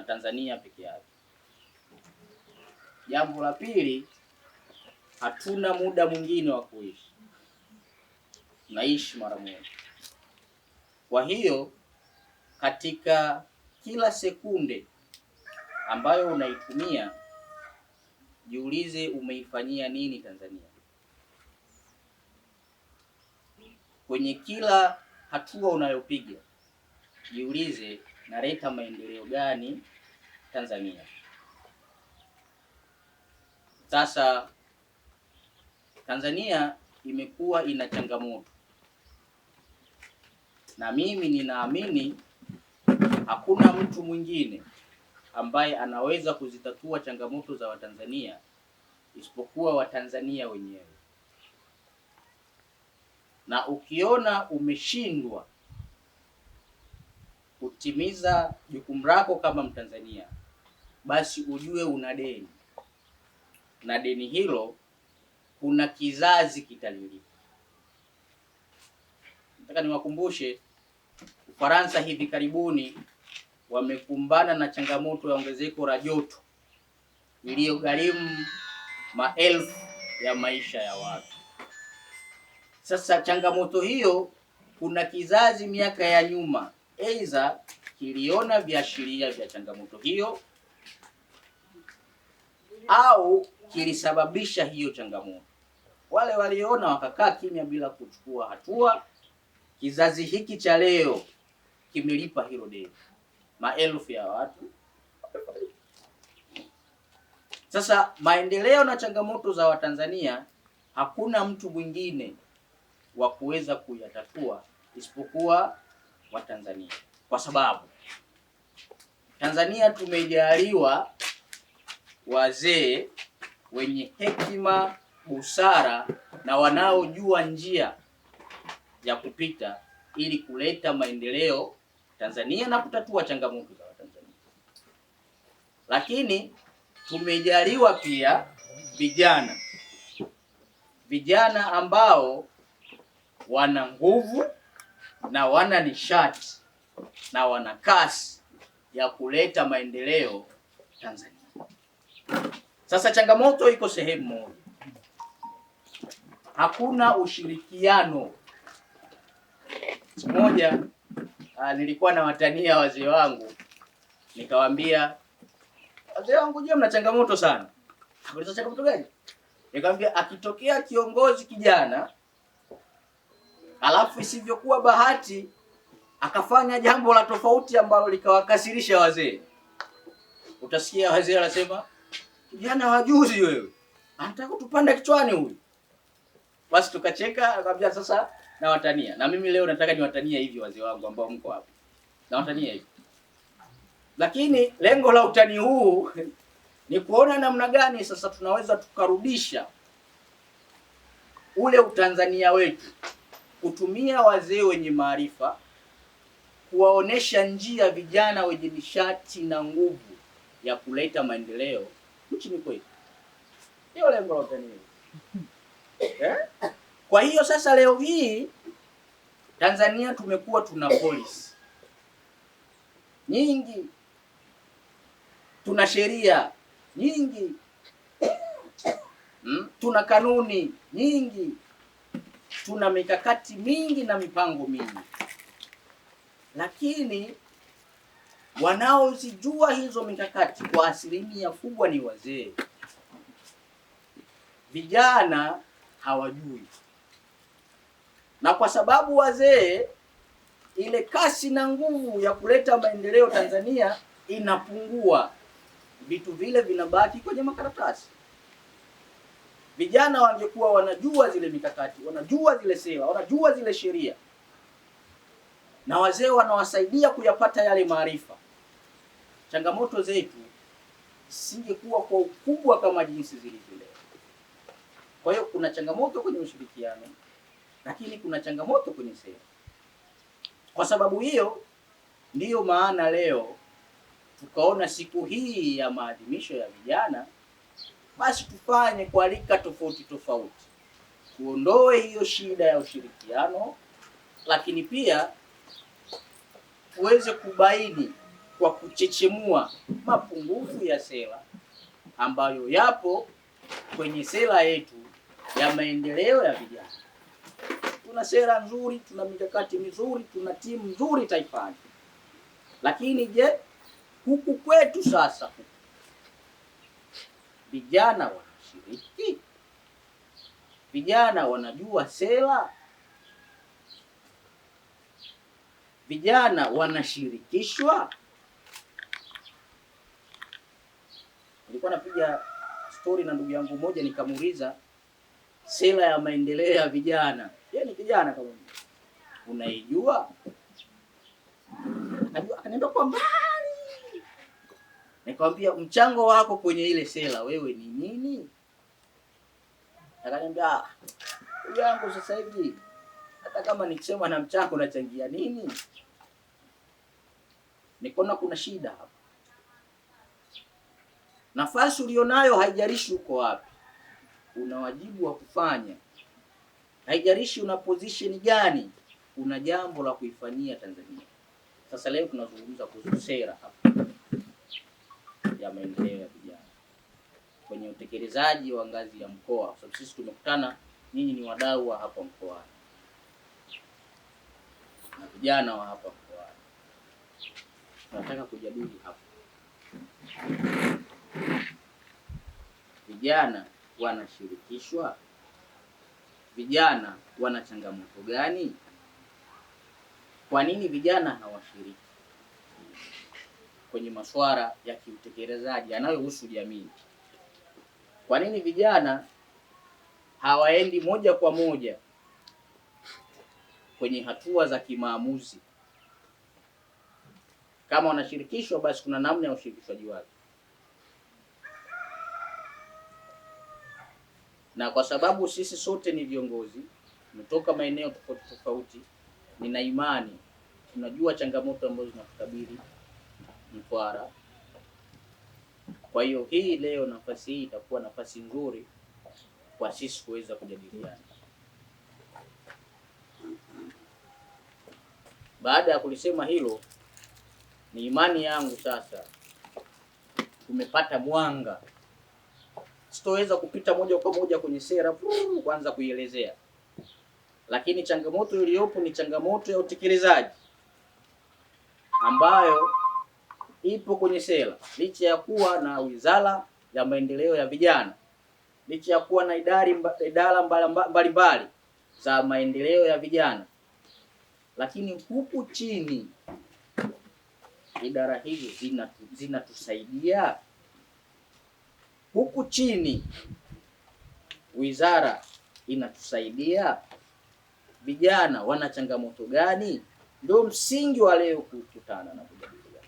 Tanzania peke yake. Jambo la pili, hatuna muda mwingine wa kuishi, tunaishi mara moja. Kwa hiyo katika kila sekunde ambayo unaitumia jiulize, umeifanyia nini Tanzania? Kwenye kila hatua unayopiga jiulize, naleta maendeleo gani Tanzania? Sasa Tanzania imekuwa ina changamoto, na mimi ninaamini hakuna mtu mwingine ambaye anaweza kuzitatua changamoto za Watanzania isipokuwa Watanzania wenyewe. Na ukiona umeshindwa kutimiza jukumu lako kama Mtanzania, basi ujue una deni, na deni hilo kuna kizazi kitalilipa. Nataka niwakumbushe, Ufaransa hivi karibuni wamekumbana na changamoto ya ongezeko la joto iliyogharimu maelfu ya maisha ya watu. Sasa changamoto hiyo, kuna kizazi miaka ya nyuma aidha kiliona viashiria vya changamoto hiyo au kilisababisha hiyo changamoto. Wale waliona wakakaa kimya bila kuchukua hatua. Kizazi hiki cha leo kimelipa hilo deni, maelfu ya watu. Sasa maendeleo na changamoto za Watanzania hakuna mtu mwingine wa kuweza kuyatatua isipokuwa Watanzania, kwa sababu Tanzania tumejaliwa wazee wenye hekima, busara na wanaojua njia ya kupita ili kuleta maendeleo Tanzania na kutatua changamoto za Watanzania. Lakini tumejaliwa pia vijana, vijana ambao wana nguvu na wana nishati na wana kasi ya kuleta maendeleo Tanzania. Sasa changamoto iko sehemu moja, hakuna ushirikiano. Siku moja nilikuwa na watania wazee wangu, nikawaambia wazee wangu, je, mna changamoto sana? Akauliza changamoto gani? Nikamwambia akitokea kiongozi kijana alafu isivyokuwa bahati akafanya jambo la tofauti ambalo likawakasirisha wazee, utasikia wazee wanasema kijana wajuzi wewe, anataka kutupanda kichwani huyu. Basi tukacheka, akamwambia sasa nawatania. Na mimi leo nataka niwatanie hivi wazee wangu ambao mko hapa, nawatania hivi, lakini lengo la utani huu ni kuona namna gani sasa tunaweza tukarudisha ule utanzania wetu, kutumia wazee wenye maarifa kuwaonesha njia vijana wenye nishati na nguvu ya kuleta maendeleo nchini kwetu. Hiyo lengo la utani huu. Eh? Kwa hiyo sasa leo hii Tanzania tumekuwa tuna polisi nyingi, tuna sheria nyingi, tuna kanuni nyingi, tuna mikakati mingi na mipango mingi, lakini wanaozijua hizo mikakati kwa asilimia kubwa ni wazee. Vijana hawajui, na kwa sababu wazee, ile kasi na nguvu ya kuleta maendeleo Tanzania inapungua, vitu vile vinabaki kwenye makaratasi. Vijana wangekuwa wanajua zile mikakati, wanajua zile sera, wanajua zile sheria, na wazee wanawasaidia kuyapata yale maarifa, changamoto zetu zisingekuwa kwa ukubwa kama jinsi zilivyo leo. Kwa hiyo kuna changamoto kwenye ushirikiano, lakini kuna changamoto kwenye sera. Kwa sababu hiyo ndiyo maana leo tukaona siku hii ya maadhimisho ya vijana, basi tufanye kwa rika tofauti tofauti, tuondoe hiyo shida ya ushirikiano, lakini pia tuweze kubaini kwa kuchechemua mapungufu ya sera ambayo yapo kwenye sera yetu ya maendeleo ya vijana. Tuna sera nzuri, tuna mikakati mizuri, tuna timu nzuri taifani. Lakini je, huku kwetu sasa vijana wanashiriki? Vijana wanajua sera? Vijana wanashirikishwa? Nilikuwa napiga story na ndugu yangu mmoja, nikamuuliza sera ya maendeleo ya vijana. Yeye ni kijana kama mimi. Unaijua? Akaniambia kwa mbali. Nikamwambia mchango wako kwenye ile sera wewe ni nini? Akaniambia ndugu yangu sasa hivi hata kama nikisema na mchango nachangia nini? Nikaona kuna shida hapa. Nafasi ulionayo haijalishi uko wapi, una wajibu wa kufanya. Haijalishi una position gani, una jambo la kuifanyia Tanzania. Sasa leo tunazungumza kuhusu sera hapa ya maendeleo ya vijana kwenye utekelezaji wa ngazi ya mkoa, kwa sababu sisi tumekutana, nyinyi ni wadau wa hapa mkoani na vijana wa hapa mkoani, tunataka kujadili hapa vijana wanashirikishwa? Vijana wana changamoto gani? Kwa nini vijana hawashiriki kwenye masuala ya kiutekelezaji yanayohusu jamii? Kwa nini vijana hawaendi moja kwa moja kwenye hatua za kimaamuzi? Kama wanashirikishwa, basi kuna namna ya ushirikishwaji wake. Na kwa sababu sisi sote ni viongozi, tumetoka maeneo tofauti tofauti, nina imani tunajua changamoto ambazo zinatukabili Mtwara. Kwa hiyo hii leo, nafasi hii itakuwa nafasi nzuri kwa sisi kuweza kujadiliana. Baada ya kulisema hilo, ni imani yangu sasa tumepata mwanga. Sitoweza kupita moja kwa moja kwenye sera kuanza kuielezea, lakini changamoto iliyopo ni changamoto ya utekelezaji ambayo ipo kwenye sera, licha ya kuwa na Wizara ya Maendeleo ya Vijana, licha ya kuwa na idara mbalimbali za maendeleo ya vijana, lakini huku chini idara hizo zinatusaidia? Huku chini wizara inatusaidia? Vijana wana changamoto gani? Ndio msingi wa leo kukutana na kujadiliana.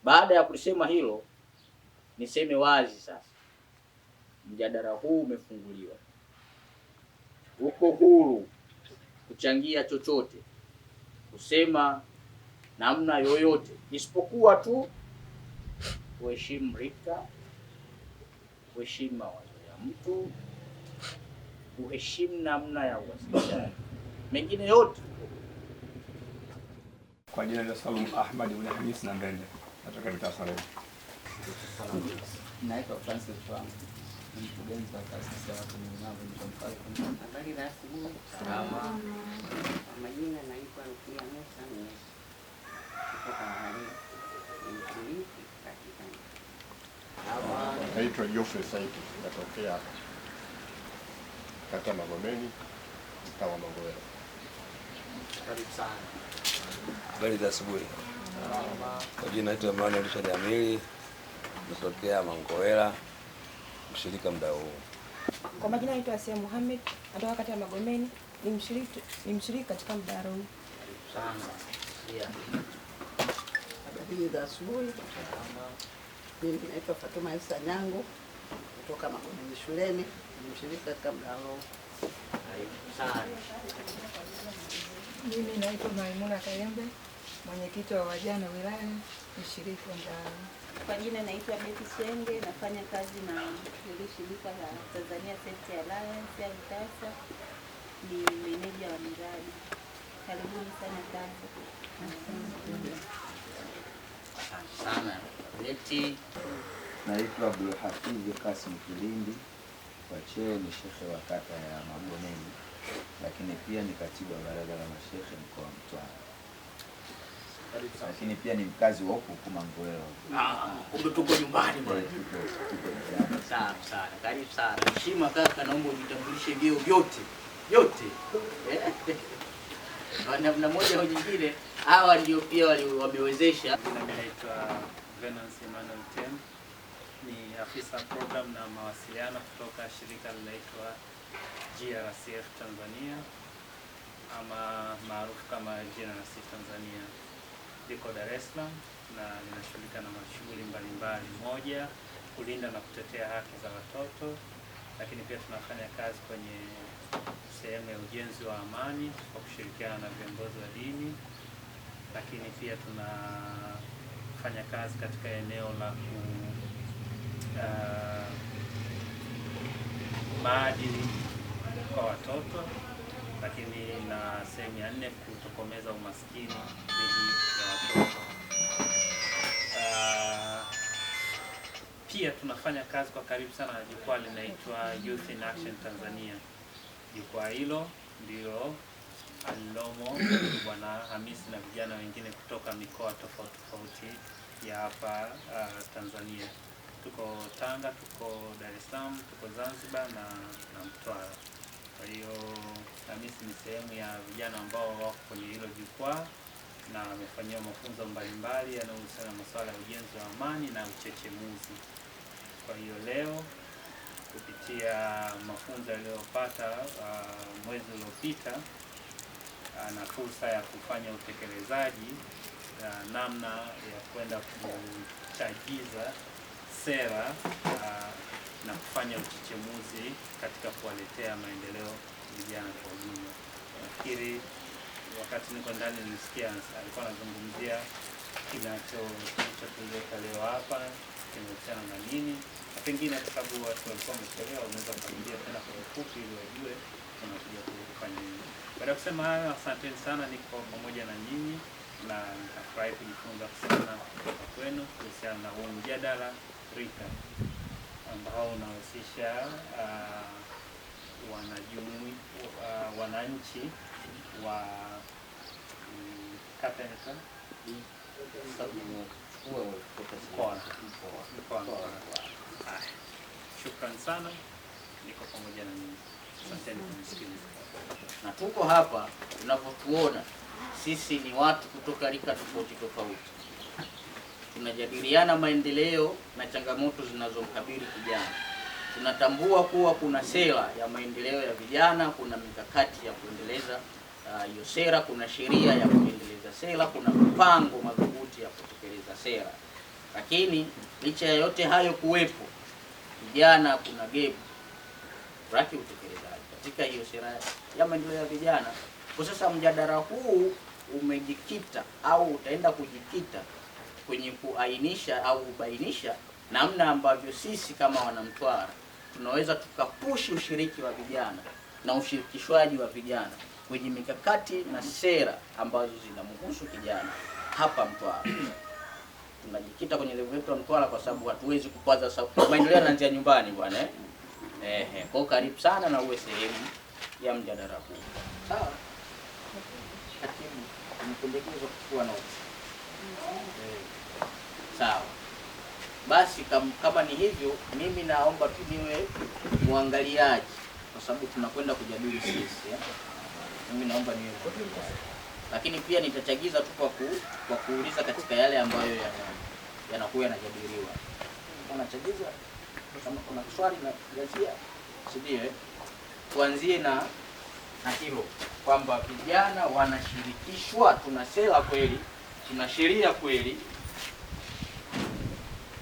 Baada ya kusema hilo, niseme wazi sasa, mjadala huu umefunguliwa, uko huru kuchangia chochote, kusema namna yoyote, isipokuwa tu kuheshimu rika, kuheshimu mawazo ya mtu, kuheshimu namna ya uwasilishaji, mengine yote. Kwa jina la Salum Ahmad ibn Hamis na Mbende, natoka mitaa Salum. Naitwa Francis Frank, ni mkurugenzi wa taasisi ya watu wenye ulemavu nchini Mtwara. Habari za asubuhi. Salama. Kwa majina naitwa Rukia Musa Mnyesi kutoka Mahalia, ni mshiriki katika. Naitwa Geoffrey Saidi, natokea kata Magomeni, mtaa wa Mangowela. Karibu sana. Habari za asubuhi. Kwa jina naitwa Emmanuel Richard Amili, natokea Mangowela, mshirika mda huu. Kwa majina naitwa Asia Mohamed, natoka kata ya Magomeni, ni mshiriki katika mdahalo huu. Sana. Yeah. Habari za asubuhi. Mimi naitwa Fatuma Isa Nyango kutoka Magomeni shuleni, ni mshiriki katika mdahalo huu. Karibu sana. Mimi naitwa Maimuna Kayembe, mwenyekiti wa wajane wilaya, mshiriki wa mdahalo. Kwa jina naitwa Betty Shenge, nafanya kazi na hili shirika la Tanzania Safety Alliance au TASA, ni meneja wa miradi. Karibuni sana TASA. Asante sana Beti. Naitwa Abdul Hafidh Kasim Kilindi, kwa cheo ni shekhe wa kata ya Magomeni, lakini pia ni katibu wa baraza la mashehe mkoa wa Mtwara, lakini pia ni mkazi wa huku Mangowela. Kumbe tuko nyumbani bwana. Tuko nyumbani. Sawa sana, karibu sana. Heshima kaka, naomba ujitambulishe vyeo vyote vyote. Kwa namna moja au nyingine, hawa ndio pia wamewezesha. Mimi naitwa Venance Emmanuel Tem, ni afisa program na mawasiliano kutoka shirika linaloitwa GRCF Tanzania ama maarufu kama GRC Tanzania. Liko Dar es Salaam na linashughulika na shughuli mbalimbali. Moja, kulinda na kutetea haki za watoto, lakini pia tunafanya kazi kwenye sehemu ya ujenzi wa amani kwa kushirikiana na viongozi wa dini, lakini pia tunafanya kazi katika eneo la maadili kwa watoto, lakini na sehemu ya nne kutokomeza umaskini dhidi ya watoto. Pia tunafanya kazi kwa karibu sana na jukwaa linaitwa Youth in Action Tanzania. Jukwaa hilo ndio alilomo Bwana Hamisi na vijana wengine kutoka mikoa tofauti tofauti ya hapa Tanzania. Tuko Tanga, tuko Dar es Salaam, tuko Zanzibar na Mtwara. Kwa hiyo Hamisi ni sehemu ya vijana ambao wako kwenye hilo jukwaa na wamefanyiwa mafunzo mbalimbali yanayohusiana na masuala ya ujenzi wa amani na uchechemuzi. Kwa hiyo leo kupitia mafunzo aliyopata mwezi uliopita na fursa ya kufanya utekelezaji namna ya kwenda kuchagiza sera na kufanya uchechemuzi katika kuwaletea maendeleo vijana kwa ujumla. Nafikiri wakati niko ndani nilisikia alikuwa anazungumzia kilichotuleta leo hapa kinahusiana na nini, na pengine kwa sababu watu walikuwa wamechelewa, unaweza kurudia tena kwa ufupi ili wajue tunakuja kufanya nini. Baada ya kusema hayo, asanteni sana, niko pamoja na nyinyi na nitafurahi kujifunza sana kutoka kwenu kuhusiana na huu mjadala rika ambao unahusisha wananchi wa kata inaitwa Mkoa. Shukran sana, niko pamoja na nyinyi. Asanteni kunisikiliza. Na tuko hapa tunapotuona sisi ni watu kutoka rika tofauti tofauti. Tunajadiliana maendeleo na changamoto zinazomkabili kijana. Tunatambua kuwa kuna sera ya maendeleo ya vijana, kuna mikakati ya kuendeleza hiyo sera, kuna sheria ya kuendeleza sera, kuna mpango madhubuti ya kutekeleza sera. Lakini licha ya yote hayo kuwepo, vijana kuna gap raki utekelezaji katika hiyo sera ya maendeleo ya vijana. Kwa sasa mjadala huu umejikita au utaenda kujikita kwenye kuainisha au kubainisha namna ambavyo sisi kama wanamtwara tunaweza tukapushi ushiriki wa vijana na ushirikishwaji wa vijana kwenye mikakati na sera ambazo zinamhusu kijana hapa Mtwara. Tunajikita kwenye level yetu ya Mtwara kwa sababu hatuwezi kupaza sauti. Maendeleo yanaanzia nyumbani bwana eh. Kwa karibu sana na uwe sehemu ya mjadala huu. Sawa? Katibu, nipendekezo kuchukua notes. Sawa. Basi kama ni hivyo, mimi naomba tu niwe muangaliaji kwa sababu tunakwenda kujadili sisi eh? Mimi naomba niwe muangaliaji. Lakini pia nitachagiza tu kwa kuuliza katika yale ambayo yanakuwa yanajadiliwa. Unachagiza kama kuna swali na gazia, si ndio eh? Tuanzie na hilo kwamba vijana wanashirikishwa. Tuna sera kweli, tuna sheria kweli,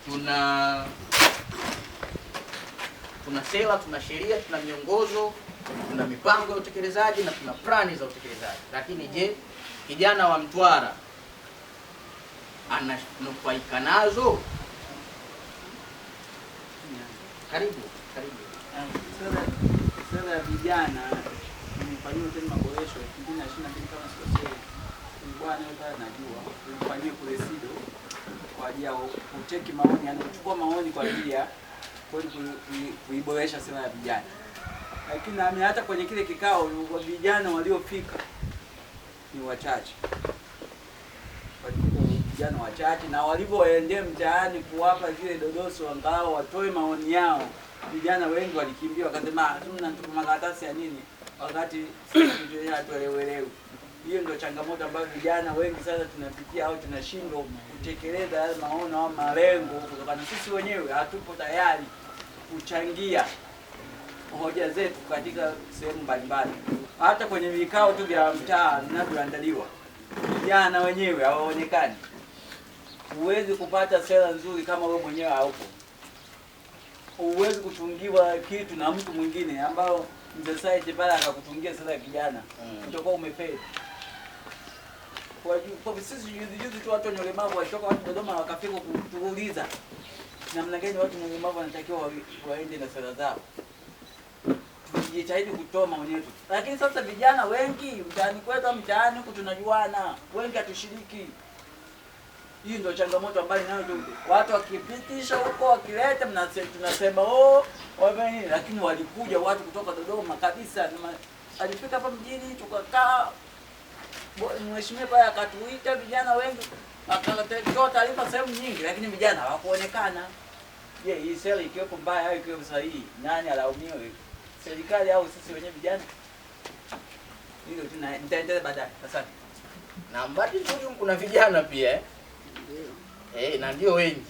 tuna sera, tuna sheria, tuna miongozo, tuna mipango ya utekelezaji na tuna plani za utekelezaji. Lakini je, kijana wa Mtwara ananufaika nazo? Karibu, karibu. Sera ya vijana imefanyiwa tena maboresho 2022 kama sikosei. Bwana yeye pale anajua, imefanyiwa kule SIDO. ajili ya kucheki maoni, yani kuchukua maoni kwa ajili ya kuiboresha sera ya vijana. Lakini naamini hata kwenye kile kikao vijana waliofika ni wachache. Walikuwa vijana wachache, na walivyoendea mtaani kuwapa zile dodoso angalau watoe maoni yao, vijana wengi walikimbia wakasema mnatupa makaratasi ya nini wakati sisi hatuelewelewi. Hiyo ndio changamoto ambayo vijana wengi sasa tunapitia au tunashindwa kutekeleza yale maono au malengo kutokana sisi wenyewe hatupo tayari kuchangia hoja zetu katika sehemu mbalimbali. Hata kwenye vikao tu vya mtaa vinavyoandaliwa, vijana wenyewe hawaonekani. Huwezi kupata sera nzuri kama wewe mwenyewe haupo. Huwezi kutungiwa kitu na mtu mwingine ambao mzee Said pale akakutungia sera ya kijana, utakuwa umefeli. Kwa sisi juzi tu watu wenye ulemavu walitoka watu Dodoma wakafika kutuuliza namna gani watu wenye ulemavu wanatakiwa waende na sera zao. Tujitahidi kutoa maoni yetu. Lakini sasa vijana wengi mtaani kwetu, mtaani huku tunajuana, wengi hatushiriki. Hii ndio changamoto ambayo inayo tu. Watu wakipitisha huko wakileta tunasema oh wame, lakini walikuja watu kutoka Dodoma kabisa. Alifika hapa mjini tukakaa, mheshimiwa pale akatuita vijana wengi, akatoa taarifa sehemu nyingi, lakini vijana hawakuonekana. Je, hii sera ikiwepo mbaya au ikiwepo sahihi, nani alaumiwe? Serikali au sisi wenyewe vijana? Hilo tu nitaendelea baadaye. Asante. Na mbali nzuri kuna vijana pia na ndio wengi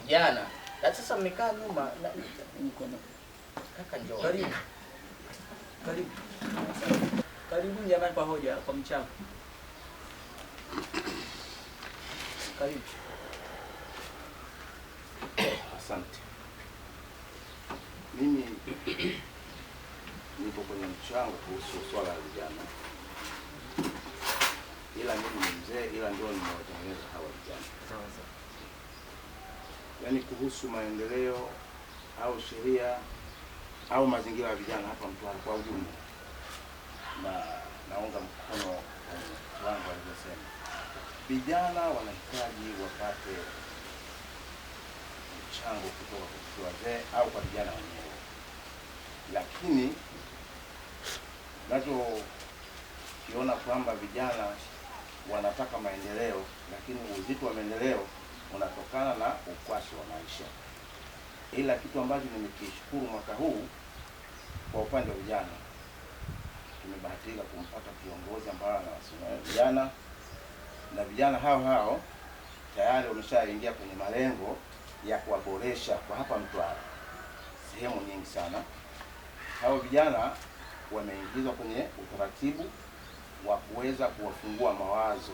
vijana. Na sasa mmekaa nyuma kaka, njoo. Karibu. Karibu. Karibu jamani kwa hoja, kwa mchango. Karibu. Asante. Mimi nipo kwenye mchango kuhusu swala la vijana. Ila mimi ni mzee, ila ndio nimewatengeneza hawa vijana. Yaani kuhusu maendeleo au sheria au mazingira ya vijana hapa Mtwara kwa ujumla, na naunga mkono wangu alivyosema. Vijana wanahitaji wapate mchango kutoka kwa wazee au kwa vijana wenyewe. Lakini nachokiona kwamba vijana wanataka maendeleo, lakini uzito wa maendeleo unatokana na ukwasi wa maisha. Ila kitu ambacho nimekishukuru mwaka huu kwa upande wa vijana, tumebahatika kumpata kiongozi ambaye anawasimamia vijana, na vijana hao hao tayari wameshaingia kwenye malengo ya kuwaboresha kwa hapa Mtwara sehemu nyingi sana. Hao vijana wameingizwa kwenye utaratibu wa kuweza kuwafungua mawazo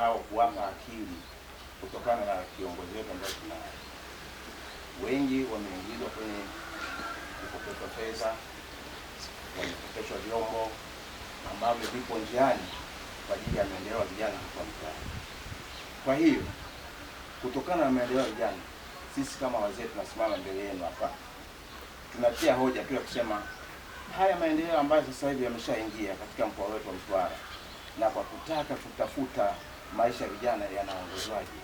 au kuwapa akili kutokana na kiongozi wetu ambaye tunaye. Wengi wameingizwa kwenye kukopeshwa fedha, wamekopeshwa vyombo ambavyo vipo njiani kwa ajili ya maendeleo ya vijana hapa Mtwara. Kwa hiyo kutokana na maendeleo ya vijana, sisi kama wazee tunasimama mbele yenu hapa, tunatia hoja pia kusema haya maendeleo ambayo sasa hivi yameshaingia katika mkoa wetu wa Mtwara, na kwa kutaka kutafuta maisha ya vijana yanaongozwaje,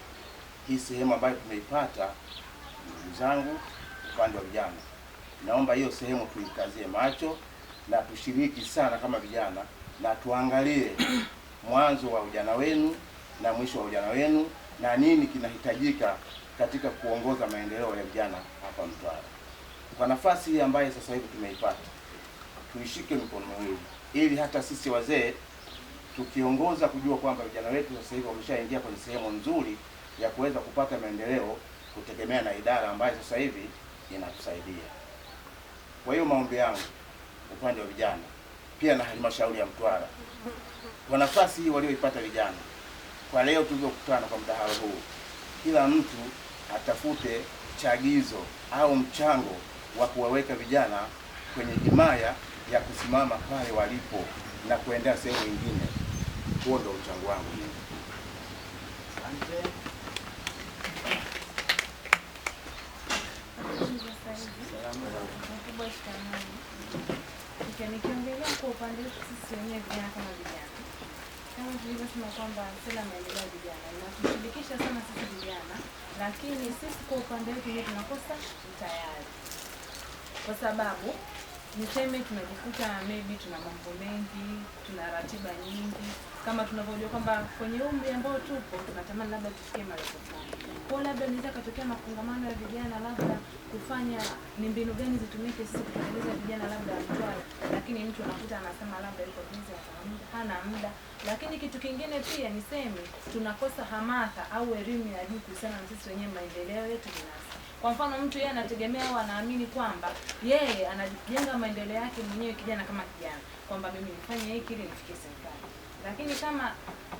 hii sehemu ambayo tumeipata, ndugu zangu, upande wa vijana, naomba hiyo sehemu tuikazie macho na tushiriki sana kama vijana, na tuangalie mwanzo wa ujana wenu na mwisho wa ujana wenu na nini kinahitajika katika kuongoza maendeleo ya vijana hapa Mtwara. Kwa nafasi hii ambayo sasa hivi tumeipata, tuishike mikono miwili ili hata sisi wazee tukiongoza kujua kwamba vijana wetu sasa hivi wameshaingia kwenye sehemu nzuri ya kuweza kupata maendeleo kutegemea na idara ambayo sasa hivi inatusaidia. Kwa hiyo maombi yangu upande wa vijana pia na halmashauri ya Mtwara, kwa nafasi hii walioipata vijana kwa leo tulivyokutana kwa mdahalo huu, kila mtu atafute chagizo au mchango wa kuwaweka vijana kwenye himaya ya kusimama pale walipo na kuendea sehemu nyingine. Huo ndio mchango wangu mimi. Asante. Mkubwa, shikamoo. Nikiongelea kwa upande wetu sisi wenyewe vijana kama vijana, Kama tulivyosema kwamba sera ya maendeleo ya vijana inatushirikisha sana sisi vijana, lakini sisi kwa upande wetu ndio tunakosa utayari, kwa sababu niseme tunajikuta maybe tuna mambo mengi, tuna ratiba nyingi, kama tunavyojua kwamba kwenye umri ambao tupo tunatamani labda tufikie malengo fulani. Kwa labda inaweza katokea makongamano ya vijana, labda kufanya ni mbinu gani zitumike sisi kutengeneza vijana labda Mtwara, lakini mtu anakuta anasema labda yuko busy, hana muda. Lakini kitu kingine pia niseme tunakosa hamasa au elimu ya juu kuhusiana na sisi wenyewe maendeleo yetu binafsi. Kwa mfano mtu yeye anategemea au anaamini kwamba yeye anajenga maendeleo yake mwenyewe kijana kama kijana, kwamba mimi nifanye hiki ili nifikie serikali. Lakini kama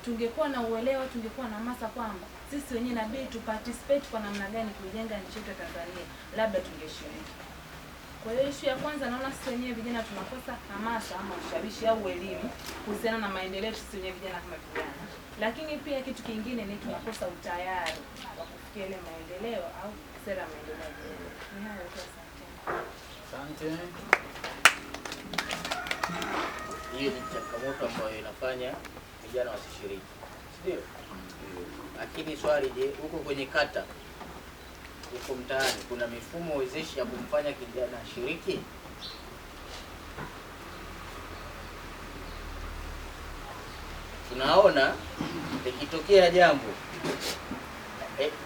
tungekuwa na uelewa, tungekuwa na hamasa kwamba sisi wenyewe inabidi tu participate kwa namna gani kujenga nchi yetu ya Tanzania, labda tungeshiriki. Kwa hiyo issue ya kwanza naona sisi wenyewe vijana tunakosa hamasa ama ushawishi au elimu kuhusiana na maendeleo sisi wenyewe vijana kama vijana. Lakini pia kitu kingine ni tunakosa utayari wa kufikia ile maendeleo au sera ya maendeleo. Ni hayo tu, asante. Asante. Hiyo ni changamoto ambayo inafanya vijana wasishiriki, ndio? Lakini swali, je, huko kwenye kata, huko mtaani kuna mifumo wezeshi ya kumfanya kijana ashiriki? Tunaona likitokea jambo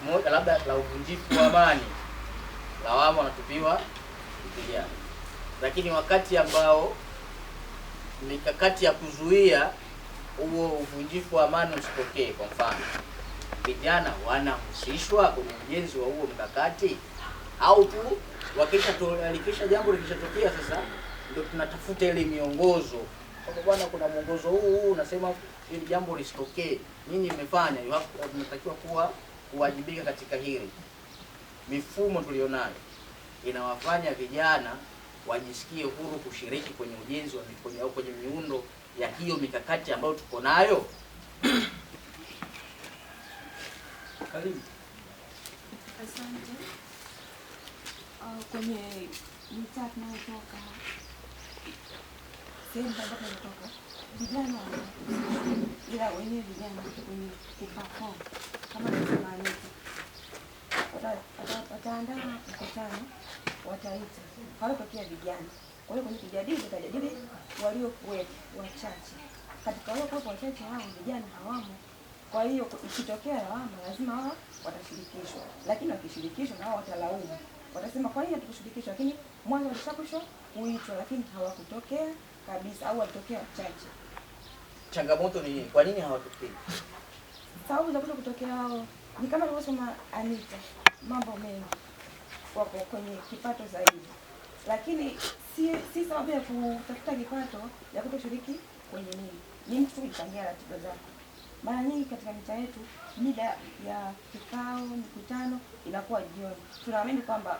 moja labda la uvunjifu wa amani, lawama wanatupiwa vijana. Lakini wakati ambao mikakati ya kuzuia huo uvunjifu wa amani usitokee, kwa mfano vijana wanahusishwa kwenye ujenzi wa huo mkakati, au tu wakisha jambo likishatokea sasa ndio tunatafuta ile miongozo kwamba bwana, kuna mwongozo huu unasema ili jambo lisitokee, nyinyi mmefanya, mnatakiwa kuwa kuwajibika katika hili. Mifumo tulionayo inawafanya vijana wajisikie huru kushiriki kwenye ujenzi wa mikono au kwenye miundo ya hiyo mikakati ambayo tuko nayo. Karibu. Asante. Kwenye mitaa tunayotoka, sehemu ambapo tunatoka, vijana wanahusishwa, ila wenyewe vijana kwenye kuperform kama tunasema wataandaa mkutano, wataita hawatokea vijana. Kwa hiyo kwenye kujadili, watajadili waliokuwepo wachache. Katika waliokuwepo wachache hao vijana hawamo. Kwa hiyo ikitokea lawama lazima wao watashirikishwa, lakini wakishirikishwa nao watalaumu, watasema kwa nini hatukushirikishwa, lakini mwanzo walishakwisha kuitwa, lakini hawakutokea kabisa au walitokea wachache. Changamoto ni nini? Kwa nini hawatokei? Sababu za kutokea hao ni kama alivyosema Anita, mambo mengi, wako kwenye kipato zaidi, lakini si sababu ya kutafuta kipato ya kutoshiriki kwenye nini. Ni mtu kujipangia ratiba zake. Mara nyingi katika mitaa yetu mida ya kikao, mikutano inakuwa jioni. Tunaamini kwamba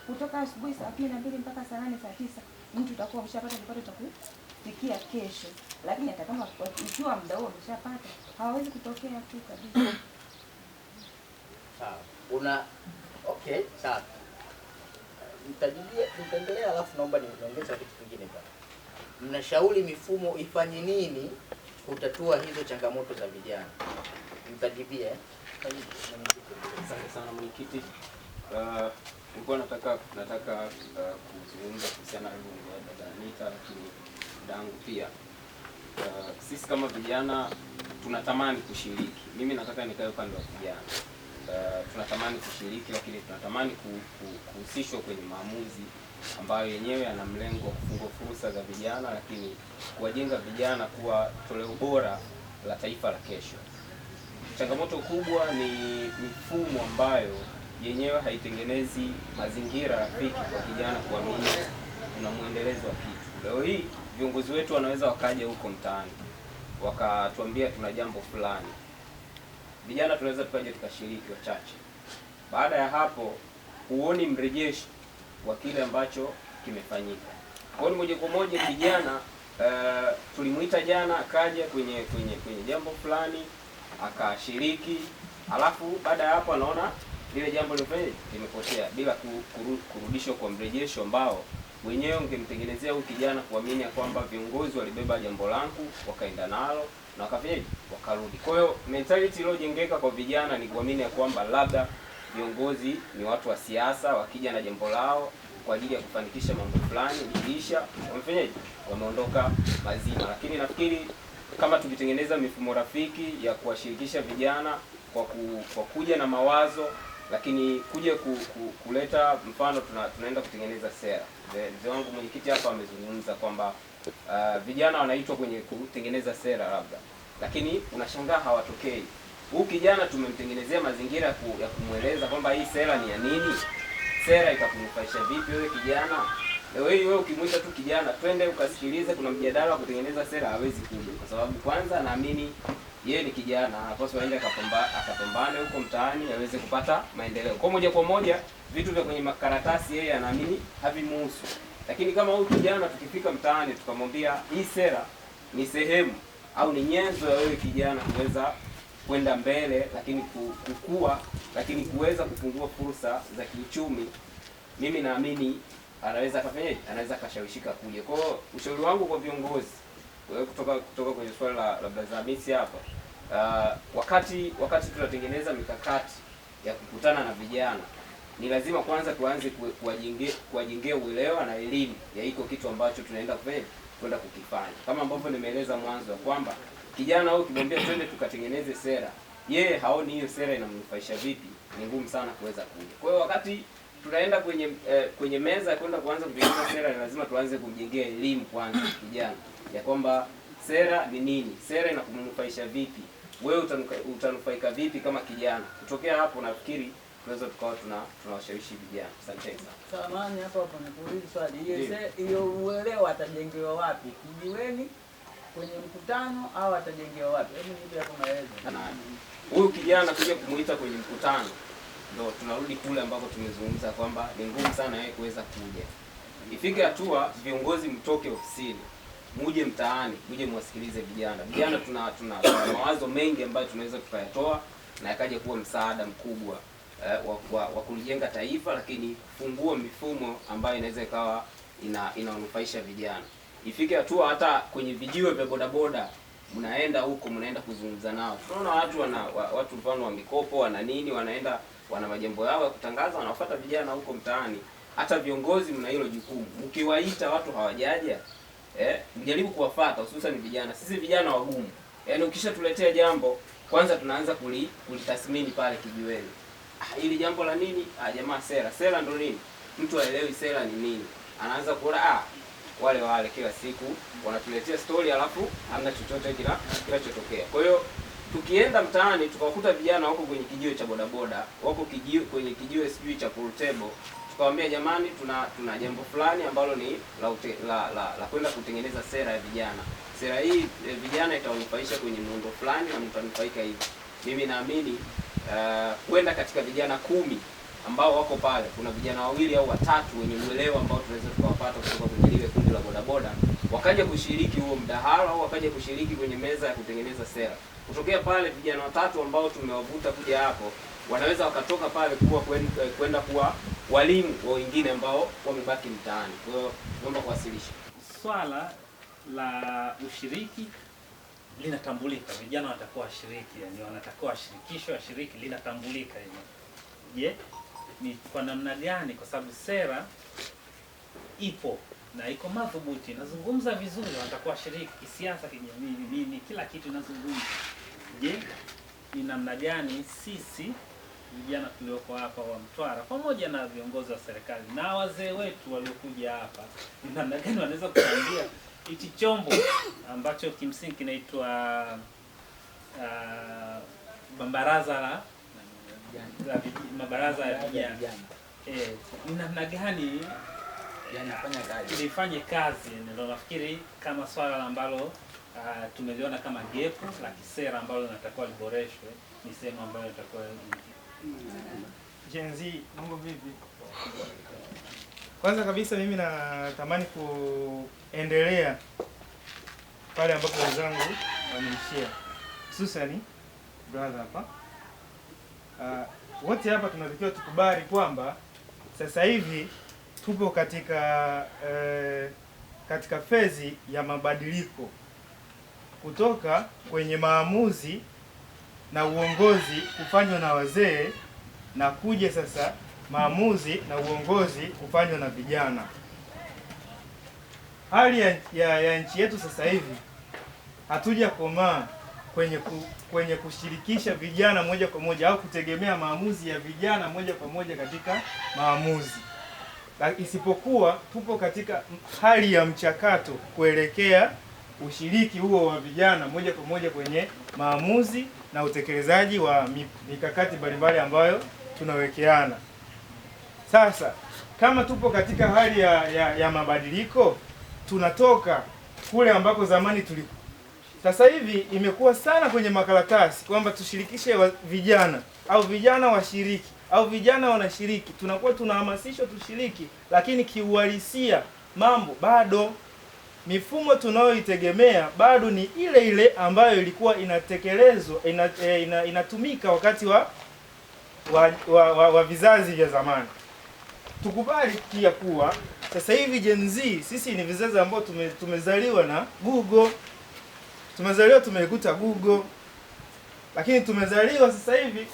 kutoka asubuhi saa 12 mpaka saa 8, saa 9 mtu utakuwa umeshapata kipato cha kufikia kesho. Lakini hata kama ikiwa muda huo umeshapata, hawawezi kutokea tu kabisa. Sawa. Una okay, sawa. Nitaendelea alafu naomba niongeze kitu kingine pale. Mnashauri mifumo ifanye nini kutatua hizo changamoto za vijana? Mtajibia. Asante sana mwenyekiti. Nilikuwa nataka kuzungumza kuhusiana na dada Anita, lakini dadangu pia. Sisi kama vijana tunatamani kushiriki. Mimi nataka nikae upande wa vijana. Tunatamani kushiriki, lakini tunatamani kuhusishwa kwenye maamuzi ambayo yenyewe yana mlengo wa kufungua fursa za vijana, lakini kuwajenga vijana kuwa toleo bora la taifa la kesho. Changamoto kubwa ni mifumo ambayo yenyewe haitengenezi mazingira rafiki kwa kijana kuamini kuna muendelezo wa kitu. Leo hii viongozi wetu wanaweza wakaja huko mtaani wakatuambia tuna jambo fulani, vijana tunaweza tukaja tukashiriki wachache. Baada ya hapo huoni mrejesho wa kile ambacho kimefanyika. Kwa hiyo moja kwa moja kijana tulimuita jana akaja kwenye jambo fulani akashiriki, alafu baada ya hapo anaona lile jambo limepotea bila kurudishwa kwa mrejesho ambao Wenyewe ungemtengenezea huyu kijana kuamini ya kwamba viongozi walibeba jambo langu wakaenda nalo na wakafanyaje, wakarudi. Kwa hiyo mentality iliyojengeka kwa vijana ni kuamini ya kwamba labda viongozi ni watu wa siasa, wakija na jambo lao kwa ajili ya kufanikisha mambo fulani, likiisha wamefanyaje, wameondoka mazima. Lakini nafikiri kama tukitengeneza mifumo rafiki ya kuwashirikisha vijana kwa kuja na mawazo, lakini kuja kuleta mfano, tunaenda kutengeneza sera. Mzee wangu mwenyekiti hapa amezungumza kwamba vijana wanaitwa kwenye kutengeneza sera labda, lakini unashangaa hawatokei. Huyu kijana tumemtengenezea mazingira ya kumweleza kwamba hii sera ni ya nini, sera itakunufaisha vipi wewe kijana. Leo hii wewe ukimuita tu kijana twende ukasikilize kuna mjadala wa kutengeneza sera, hawezi kuja, kwa sababu kwanza naamini yeye ni kijana, anapaswa aende akapambane huko mtaani aweze kupata maendeleo. Kwa moja kwa moja vitu vya kwenye makaratasi yeye anaamini havimuhusu. Lakini kama huyu kijana tukifika mtaani tukamwambia hii sera ni sehemu au ni nyenzo ya wewe kijana kuweza kwenda mbele, lakini kukua, lakini kuweza kufungua fursa za kiuchumi, mimi naamini anaweza akafanyaje, anaweza akashawishika kuja. Kwa hiyo ushauri wangu kwa viongozi kutoka kwenye swala la Brother Hamisi hapa, wakati tunatengeneza mikakati ya kukutana na vijana, ni lazima kwanza tuanze kuwajengea uelewa na elimu ya iko kitu ambacho tunaenda kufanya, kwenda kukifanya. Kama ambavyo nimeeleza mwanzo kwamba kijana huyu ukimwambia twende tukatengeneze sera, yeye haoni hiyo sera inamnufaisha vipi, ni ngumu sana kuweza kuja. Kwa hiyo wakati tunaenda kwenye meza kwenda kuanza kutengeneza sera, ni lazima tuanze kumjengea elimu kwanza kijana ya kwamba sera ni nini, sera inakunufaisha vipi, wewe utanufaika vipi kama kijana. Kutokea hapo nafikiri tunaweza tukawa tunawashawishi vijana. Asante sana. Samahani, hapo hapo nikuulize swali. Hiyo uelewa atajengewa wapi? Kijiweni, kwenye mkutano, au atajengewa wapi? Hebu nipe hapo maelezo. Huyu kijana kuja kumuita kwenye mkutano, ndio tunarudi kule ambako tumezungumza kwamba ni ngumu sana yeye kuweza kuja. Ifike hatua viongozi mtoke ofisini, muje mtaani, muje mwasikilize vijana. Vijana tuna mawazo mengi ambayo tunaweza tukayatoa na yakaja kuwa msaada mkubwa wa kulijenga taifa, lakini kufungua mifumo ambayo inaweza ikawa inawanufaisha vijana. Ifike hatua hata kwenye vijiwe vya bodaboda mnaenda huko, mnaenda kuzungumza nao. Tunaona watu watu mfano wa mikopo, wana nini, wanaenda wana majambo yao ya kutangaza, wanawafuata vijana huko mtaani. Hata viongozi mna hilo jukumu. Mkiwaita watu hawajaja, mjaribu kuwafuata, hususan vijana. Sisi vijana wagumu. Yaani ukishatuletea jambo, kwanza tunaanza kulitathmini pale kijiweni. Hili jambo la nini? Jamaa sera. Sera ndo nini? Mtu haelewi sera ni nini. Anaanza kuona wale kila siku wanatuletea story alafu hamna chochote kinachotokea. Kwa hiyo tukienda mtaani tukawakuta vijana wako kwenye kijiwe cha bodaboda, wako kwenye kijiwe sijui cha pool table, tukawaambia jamani, tuna jambo fulani ambalo ni la kwenda kutengeneza sera ya vijana. Sera hii vijana itawanufaisha kwenye muundo fulani na mtanufaika hivi. Mimi naamini kwenda katika vijana 10 ambao wako pale, kuna vijana 2 au 3 wenye uelewa ambao tunaweza tukawapata kutoka kwenye lile kundi la bodaboda, wakaja kushiriki huo mdahalo au wakaja kushiriki kwenye meza ya kutengeneza sera. Kutokea pale vijana 3 ambao tumewavuta kuja hapo, wanaweza wakatoka pale kuwa kwenda kuwa walimu wa wengine ambao wamebaki mtaani. Kwa hiyo naomba kuwasilisha swala la ushiriki linatambulika, vijana watakuwa washiriki, yani wanatakiwa washirikishwe, washiriki, linatambulika hilo. Je, ni kwa namna gani? Kwa sababu sera ipo na iko madhubuti, inazungumza vizuri, watakuwa washiriki kisiasa, kijamii, nini, kila kitu inazungumza. Je, ni namna gani sisi vijana tulioko hapa wa Mtwara pamoja na viongozi wa serikali na wazee wetu waliokuja hapa, ni namna gani wanaweza kuchangia hichi chombo ambacho kimsingi kinaitwa baraza la mabaraza ya vijana, ni namna gani yanafanya kazi, lifanye kazi? Ndio nafikiri kama swala ambalo tumeliona kama gap la kisera ambalo linatakiwa liboreshwe, ni sehemu ambayo itakuwa. Gen Z, mambo vipi? Kwanza kabisa mimi natamani kuendelea pale ambapo wenzangu wameishia, hususan brother hapa. Wote hapa tunatakiwa tukubali kwamba sasa hivi tupo katika fezi ya mabadiliko kutoka kwenye maamuzi na uongozi kufanywa na wazee na kuja sasa maamuzi na uongozi kufanywa na vijana. Hali ya nchi yetu sasa hivi hatujakomaa kwenye kushirikisha vijana moja kwa moja au kutegemea maamuzi ya vijana moja kwa moja katika maamuzi. Isipokuwa tupo katika hali ya mchakato kuelekea ushiriki huo wa vijana moja kwa moja kwenye maamuzi na utekelezaji wa mikakati mbalimbali ambayo tunawekeana. Sasa kama tupo katika hali ya mabadiliko, tunatoka kule ambako zamani tulikuwa. Sasa hivi imekuwa sana kwenye makaratasi kwamba tushirikishe vijana au vijana washiriki au vijana wanashiriki. Tunakuwa tunahamasishwa tushiriki, lakini kiuhalisia mambo bado, mifumo tunayoitegemea bado ni ile ile ambayo ilikuwa inatekelezwa inatumika wakati wa vizazi vya zamani. Tukubali pia kuwa sasa hivi Gen Z sisi ni vizazi ambao tumezaliwa na Google. Tumezaliwa tumeikuta Google. Lakini tumezaliwa sasa hivi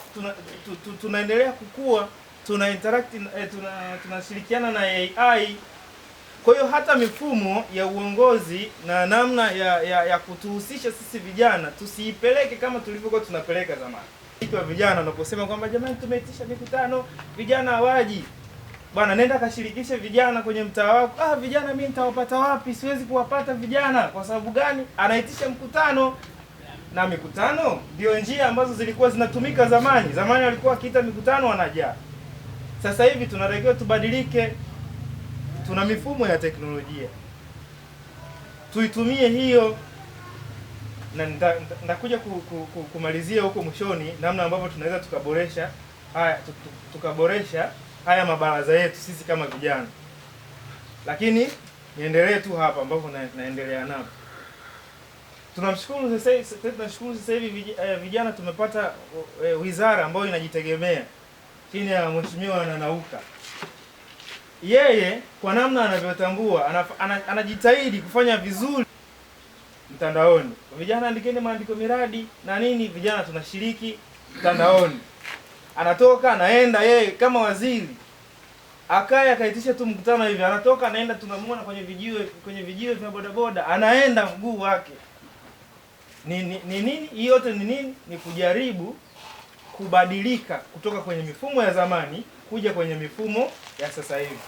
tunaendelea kukua, tuna interact, tunashirikiana na AI. Kwa hiyo hata mifumo ya uongozi na namna ya kutuhusisha sisi vijana tusiipeleke kama tulivyokuwa tunapeleka zamani. Kwa vijana unaposema kwamba jamani tumeitisha mikutano, vijana hawaji. Bwana nenda kashirikishe vijana kwenye mtaa wako. Ah, vijana mimi nitawapata wapi? Siwezi kuwapata vijana. Kwa sababu gani? Anaitisha mkutano. Na mikutano ndio njia ambazo zilikuwa zinatumika zamani. Zamani walikuwa wakiita mikutano wanajaa. Sasa hivi tunatakiwa tubadilike. Tuna mifumo ya teknolojia, tuitumie hiyo, na nitakuja kumalizia huko mwishoni namna ambavyo tunaweza tukaboresha haya, tukaboresha haya mabaraza yetu sisi kama vijana. Lakini niendelee tu hapa ambapo naendelea napo. Tunamshukuru sasa, tunashukuru sasa hivi vijana tumepata wizara ambayo inajitegemea chini ya Mheshimiwa Nanauka. Yeye kwa namna anavyotambua anajitahidi kufanya vizuri mtandaoni. Vijana andikeni maandiko miradi na nini, vijana tunashiriki mtandaoni. Anatoka anaenda yeye kama waziri. Akaya akaitisha tu mkutano hivi, anatoka anaenda, tunamuona kwenye vijiwe vya bodaboda, anaenda mguu wake. Ni nini? Hii yote ni nini? Ni kujaribu kubadilika kutoka kwenye mifumo ya zamani kuja kwenye mifumo ya sasa hivi.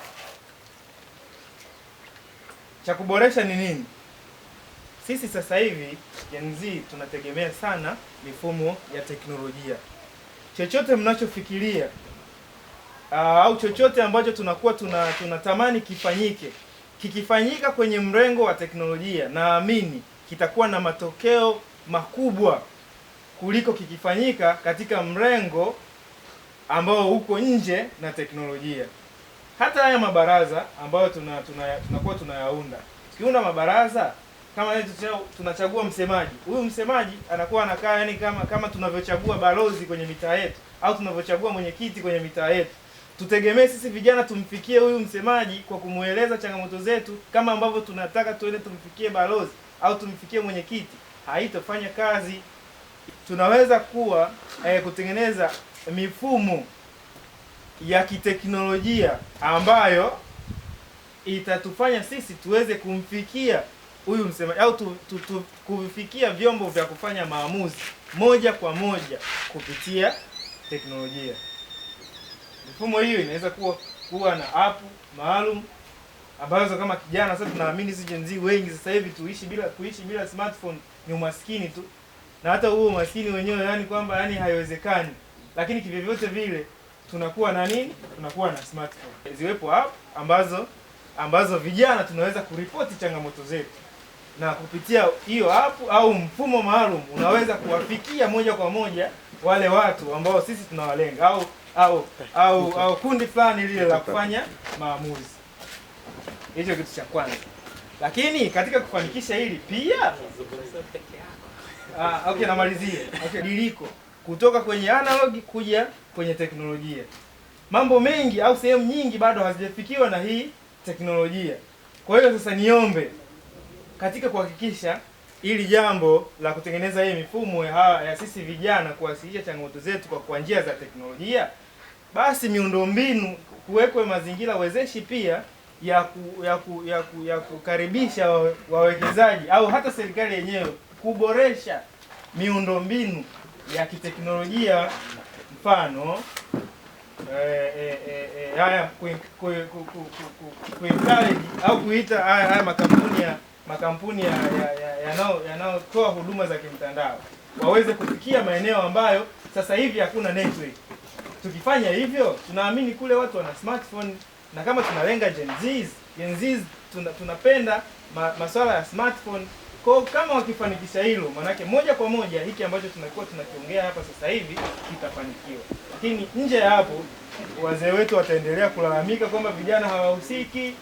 Cha kuboresha ni nini? Sisi sasa hivi Gen Z tunategemea sana mifumo ya teknolojia. Chochote mnachofikiria au chochote ambacho tunakuwa tunatamani kifanyike, kikifanyika kwenye mrengo wa teknolojia, naamini kitakuwa na matokeo makubwa kuliko kikifanyika katika mrengo ambao uko nje na teknolojia. Hata haya mabaraza ambayo tunakuwa tunayaunda. Tukiunda mabaraza kama tunachagua msemaji. Huyu msemaji anakuwa anakaa yani kama tunavyochagua balozi kwenye mitaa yetu au tunavyochagua mwenyekiti kwenye mitaa yetu. Tutegemee sisi vijana tumfikie huyu msemaji kwa kumueleza changamoto zetu kama ambavyo tunataka tuende tumfikie balozi au tumfikie mwenyekiti. Haitofanya kazi. Tunaweza kuwa kutengeneza mifumo ya kiteknolojia ambayo itatufanya sisi tuweze kumfikia huyu msemaji au kuvifikia vyombo vya kufanya maamuzi moja kwa moja kupitia teknolojia. Mifumo hiyo inaweza kuwa na app maalum ambazo kama kijana sasa tunaamini sisi Gen Z wengi sasa hivi kuishi bila smartphone ni umaskini tu. Na hata huo umaskini wenyewe yani kwamba yani haiwezekani. Lakini kivyovyote vile tunakuwa na nini? Tunakuwa na smartphone. Ziwepo app ambazo vijana tunaweza kuripoti changamoto zetu. Na kupitia hiyo app au mfumo maalum unaweza kuwafikia moja kwa moja wale watu ambao sisi tunawalenga au kundi fulani lile la kufanya maamuzi. Hicho kitu cha kwanza. Lakini katika kufanikisha hili pia okay, namalizia. Okay, diliko kutoka kwenye analog kuja kwenye teknolojia. Mambo mengi au sehemu nyingi bado hazijafikiwa na hii teknolojia. Kwa hiyo sasa niombe katika kuhakikisha ili jambo la kutengeneza hii mifumo ya sisi vijana kuwasilisha changamoto zetu kwa njia za teknolojia, basi miundombinu kuwekwe mazingira wezeshi pia ya kukaribisha wawekezaji au hata serikali yenyewe kuboresha miundombinu ya kiteknolojia, mfano haya ku-encourage au kuita haya makampuni yanayotoa huduma za kimtandao waweze kufikia maeneo ambayo sasa hivi hakuna network. Tukifanya hivyo, tunaamini kule watu wana smartphone, na kama tunalenga Gen Zs tunapenda masuala ya smartphone. Kwa kama wakifanikisha hilo, manake moja kwa moja hiki ambacho tunakuwa tunakiongea hapa sasa hivi kitafanikiwa. Lakini nje ya hapo, wazee wetu wataendelea kulalamika kwamba vijana hawahusiki,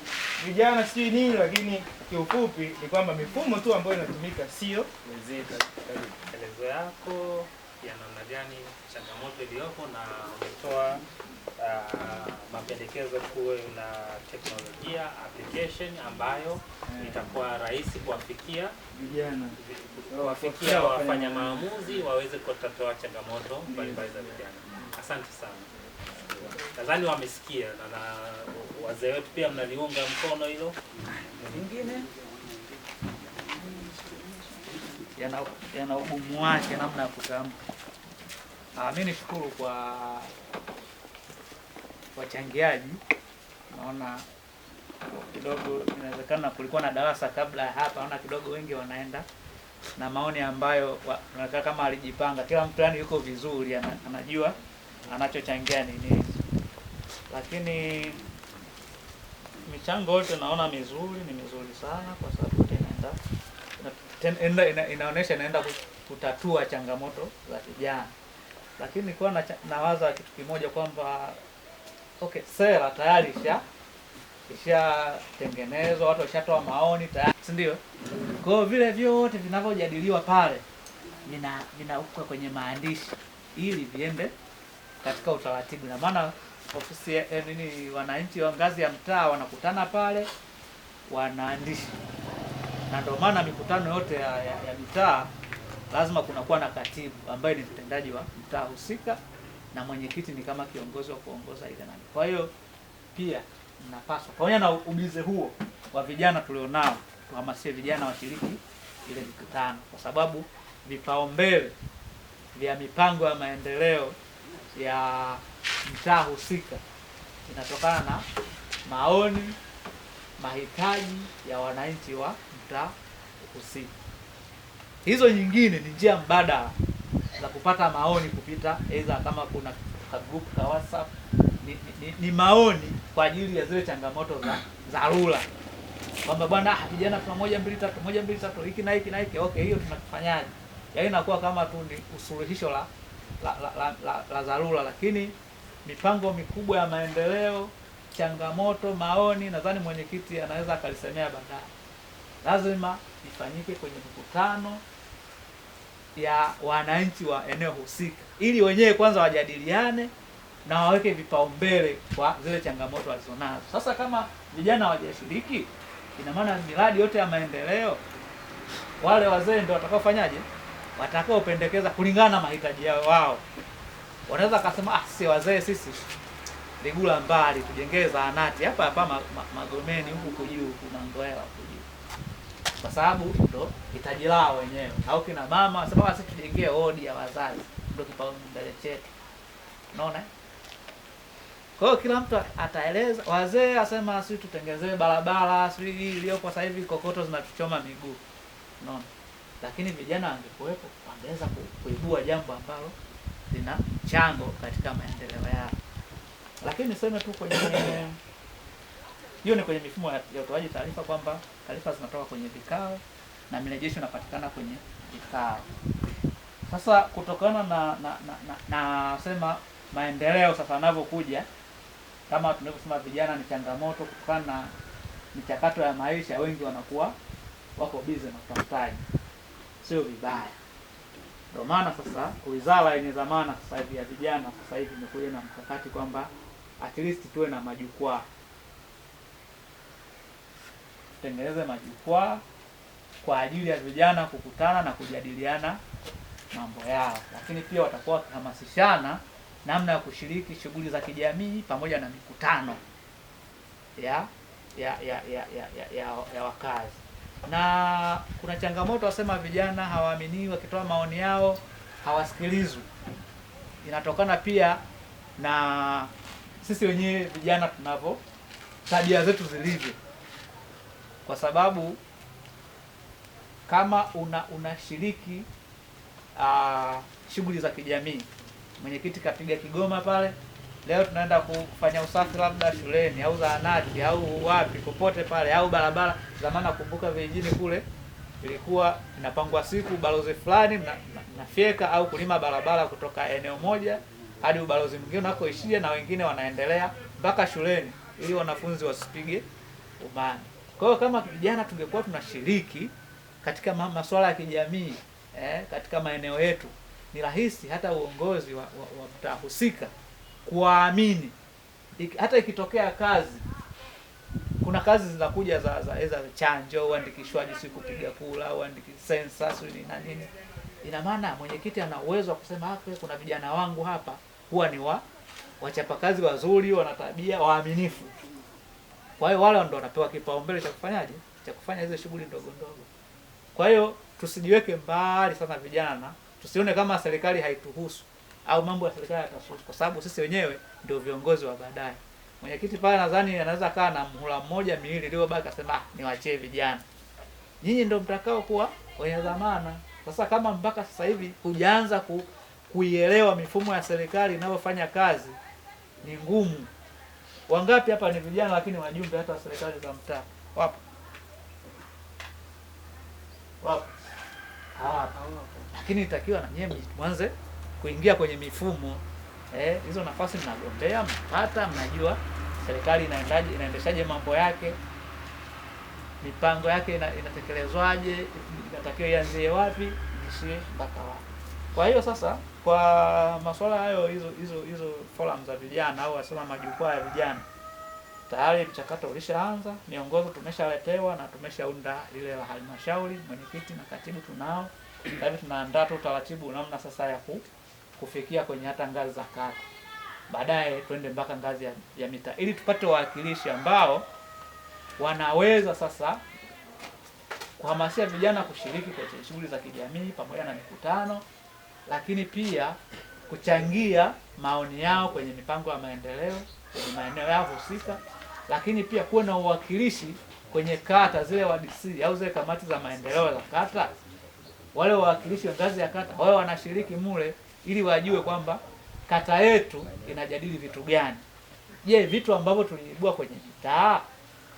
vijana sijui nini, lakini kiufupi ni kwamba mifumo tu ambayo inatumika sio wezeshi. Maelezo yako ya namna gani changamoto iliyopo na umetoa mapendekezo kuwe na teknolojia application ambayo itakuwa rahisi kuwafikia vijana, kuwafikia wafanya maamuzi waweze kutatua changamoto mbalimbali za vijana. Asante sana. Nadhani wamesikia na wazee wetu pia mnaliunga mkono hilo. Nyingine yana ugumu wake namna ya kutamka. Mimi nishukuru kwa wachangiaji. Naona kidogo inawezekana kulikuwa na darasa kabla ya hapa, naona kidogo wengi wanaenda na maoni ambayo wanakaa kama alijipanga. Kila mtu yani yuko vizuri, anajua anachochangia ni nini. Lakini michango yote naona mizuri, ni mizuri sana kwa sababu yote inaenda inaonesha inaenda kutatua changamoto za vijana. Lakini nilikuwa nawaza kitu kimoja kwamba okay, sera tayari ishatengenezwa, watu washatoa maoni tayari, si ndio? Kwa hiyo vile vyote vinavyojadiliwa pale vinawekwa kwenye maandishi ili viende katika utaratibu. Na maana ofisi nini, wananchi wa ngazi ya mtaa wanakutana pale wanaandishi. Na ndio maana mikutano yote ya mitaa lazima kunakuwa na katibu ambaye ni mtendaji wa mtaa husika na mwenyekiti ni kama kiongozi wa kuongoza ile nani. Kwa hiyo pia mnapaswa pamoja na ubize huo wa vijana tulionao, tuhamasishe vijana washiriki ile mikutano, kwa sababu vipaumbele vya mipango ya maendeleo ya mtaa husika inatokana na maoni, mahitaji ya wananchi wa mtaa husika. Hizo nyingine ni njia mbadala za kupata maoni kupita aidha kama kuna ka group ka WhatsApp, ni maoni kwa ajili ya zile changamoto za dharura. Kwamba bwana vijana tuna 1 2 3 1 2 3 hiki na hiki na hiki, okay, hiyo tunakifanyaje? Yaani inakuwa kama tu ni usuluhisho la dharura, lakini mipango mikubwa ya maendeleo, changamoto, maoni, nadhani mwenyekiti anaweza akalisemea baadaye. Lazima ifanyike kwenye mikutano ya wananchi wa eneo husika ili wenyewe kwanza wajadiliane na waweke vipaumbele kwa zile changamoto walizonazo. Sasa kama vijana hawajashiriki, ina maana miradi yote ya maendeleo wale wazee ndio watakaofanyaje? Watakaopendekeza kulingana na mahitaji yao wao. Wanaweza kusema si wazee sisi Ligula mbali tujengee zahanati hapa hapa Magomeni huku juu huku Mangoela huku juu, kwa sababu ndo hitaji lao wenyewe. Au kina mama sababu sisi tujengee wodi ya wazazi ndio kipaumbele chetu. Unaona? Kwa hiyo kila mtu ataeleza. Wazee asema sisi tutengezee barabara, sisi hii iliyopo sasa hivi kokoto zinatuchoma miguu. Unaona? Lakini vijana wangekuwepo wangeweza kuibua jambo ambalo lina mchango katika maendeleo yao. Lakini niseme tu kwenye hiyo ni kwenye mifumo ya utoaji taarifa kwamba taarifa zinatoka kwenye vikao na mirejesho inapatikana kwenye vikao. Sasa kutokana na sema maendeleo sasa yanavyokuja, kama tunavyosema vijana ni changamoto kutokana na michakato ya maisha, wengi wanakuwa wako busy na utafutaji. Sio vibaya. Ndio maana sasa wizara yenye dhamana sasa hivi ya vijana sasa hivi imekuja na mkakati kwamba At least tuwe na majukwaa, tutengeneze majukwaa kwa ajili ya vijana kukutana na kujadiliana mambo yao, lakini pia watakuwa wakihamasishana namna ya kushiriki shughuli za kijamii pamoja na mikutano ya ya ya ya ya, ya, ya, ya wakazi. Na kuna changamoto wasema vijana hawaaminiwi, wakitoa maoni yao hawasikilizwi. Inatokana pia na sisi wenyewe vijana tunavyo tabia zetu zilivyo, kwa sababu kama unashiriki shughuli za kijamii, mwenyekiti kapiga kigoma pale, leo tunaenda kufanya usafi labda shuleni au zahanati au wapi popote pale au barabara. Zamani nakumbuka vijijini kule ilikuwa inapangwa siku balozi fulani mnafyeka au kulima barabara kutoka eneo moja hadi ubalozi mwingine unakoishia, na wengine wanaendelea mpaka shuleni ili wanafunzi wasipige umani. Kwa hiyo kama vijana tungekuwa tunashiriki katika masuala ya kijamii katika maeneo yetu, ni rahisi hata uongozi wa mtaa husika kuwaamini. Hata ikitokea kazi, kuna kazi zinakuja za chanjo, uandikishwaji, si kupiga kura, uandiki sensa, si nini na nini. Ina maana mwenyekiti ana uwezo wa kusema hapa kuna vijana wangu hapa huwa ni wachapakazi wazuri, wana tabia, waaminifu. Kwa hiyo wale ndio wanapewa kipaumbele cha kufanyaje? Cha kufanya hizo shughuli ndogo ndogo. Kwa hiyo tusijiweke mbali sana vijana, tusione kama serikali haituhusu au mambo ya serikali yatatuhusu, kwa sababu sisi wenyewe ndio viongozi wa baadaye. Mwenyekiti pale nadhani anaweza kaa na muhula mmoja miwili iliyobaki akasema niwaachie vijana. Nyinyi ndio mtakao kuwa wenye dhamana. Sasa kama mpaka sasa hivi hujaanza kuielewa mifumo ya serikali inavyofanya kazi, ni ngumu. Wangapi hapa ni vijana lakini wajumbe hata wa serikali za mtaa? Wapo? Wapo? Hawapo. Lakini itakiwa na nyinyi mwanze kuingia kwenye mifumo. Hizo nafasi mnagombea, mnapata, mnajua serikali inaendaje, inaendeshaje mambo yake, mipango yake inatekelezwaje, inatakiwa ianzie wapi, ishie mpaka wapi. Kwa hiyo sasa kwa masuala hayo, hizo forum za vijana au wasema majukwaa ya vijana, tayari mchakato ulishaanza, miongozo tumeshaletewa na tumeshaunda lile la halmashauri, mwenyekiti na katibu tunao. Sasa hivi tunaandaa tu utaratibu namna sasa ya kufikia kwenye hata ngazi za kata, baadaye twende mpaka ngazi ya mitaa, ili tupate wawakilishi ambao wanaweza sasa kuhamasisha vijana kushiriki kwenye shughuli za kijamii pamoja na mikutano, lakini pia kuchangia maoni yao kwenye mipango ya maendeleo kwenye maeneo yao husika, lakini pia kuwe na uwakilishi kwenye kata zile wa DC au zile kamati za maendeleo za kata. Wale wawakilishi wa ngazi ya kata wao wanashiriki mule, ili wajue kwamba kata yetu inajadili vitu gani. Je, vitu ambavyo tuliibua kwenye mitaa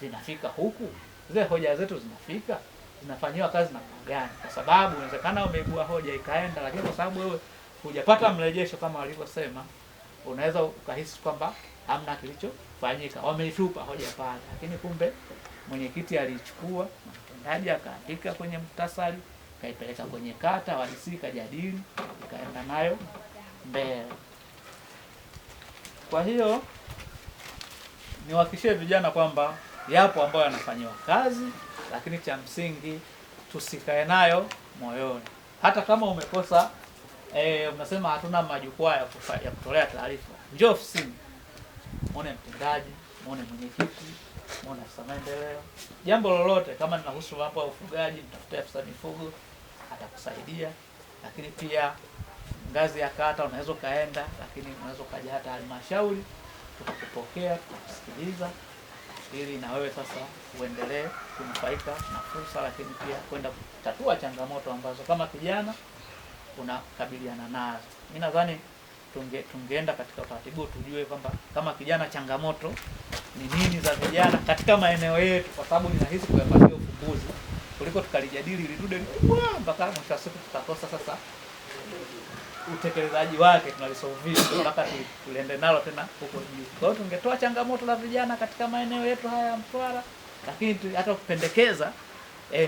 vinafika huku? Zile hoja zetu zinafika? Zinafanyiwa kazi na gani? Kwa sababu inawezekana umeibua hoja ikaenda, lakini kwa sababu wewe hujapata mrejesho kama walivyosema, unaweza ukahisi kwamba hamna kilichofanyika, wameitupa hoja pale, lakini kumbe mwenyekiti aliichukua, mtendaji akaandika kwenye muhtasari, kaipeleka kwenye kata, walisi kajadili, ikaenda nayo mbele. Kwa hiyo niwahakikishie vijana kwamba yapo ambayo yanafanyiwa kazi, lakini cha msingi tusikae nayo moyoni. Hata kama umekosa unasema hatuna majukwaa ya kutolea taarifa, njoo ofisini, muone mtendaji, muone mwenyekiti, muone afisa maendeleo. Jambo lolote kama linahusu mambo ya ufugaji, mtafute afisa mifugo atakusaidia. Lakini pia ngazi ya kata unaweza kaenda, lakini unaweza kaja hata halmashauri, tukakupokea, tukakusikiliza, ili na wewe sasa uendelee kunufaika na fursa, lakini pia kwenda kutatua changamoto ambazo kama kijana unakabiliana nazo. Mimi nadhani tungeenda katika utaratibu tujue kwamba kama kijana changamoto ni nini za vijana katika maeneo yetu, kwa sababu ni rahisi kuyapatia ufumbuzi kuliko tukalijadili lidude likubwa mpaka mwisho wa siku tutakosa sasa utekelezaji wake, tunalisolve mpaka tuliende nalo tena huko juu. Kwa hiyo tungetoa changamoto la vijana katika maeneo yetu haya ya Mtwara, lakini hata kupendekeza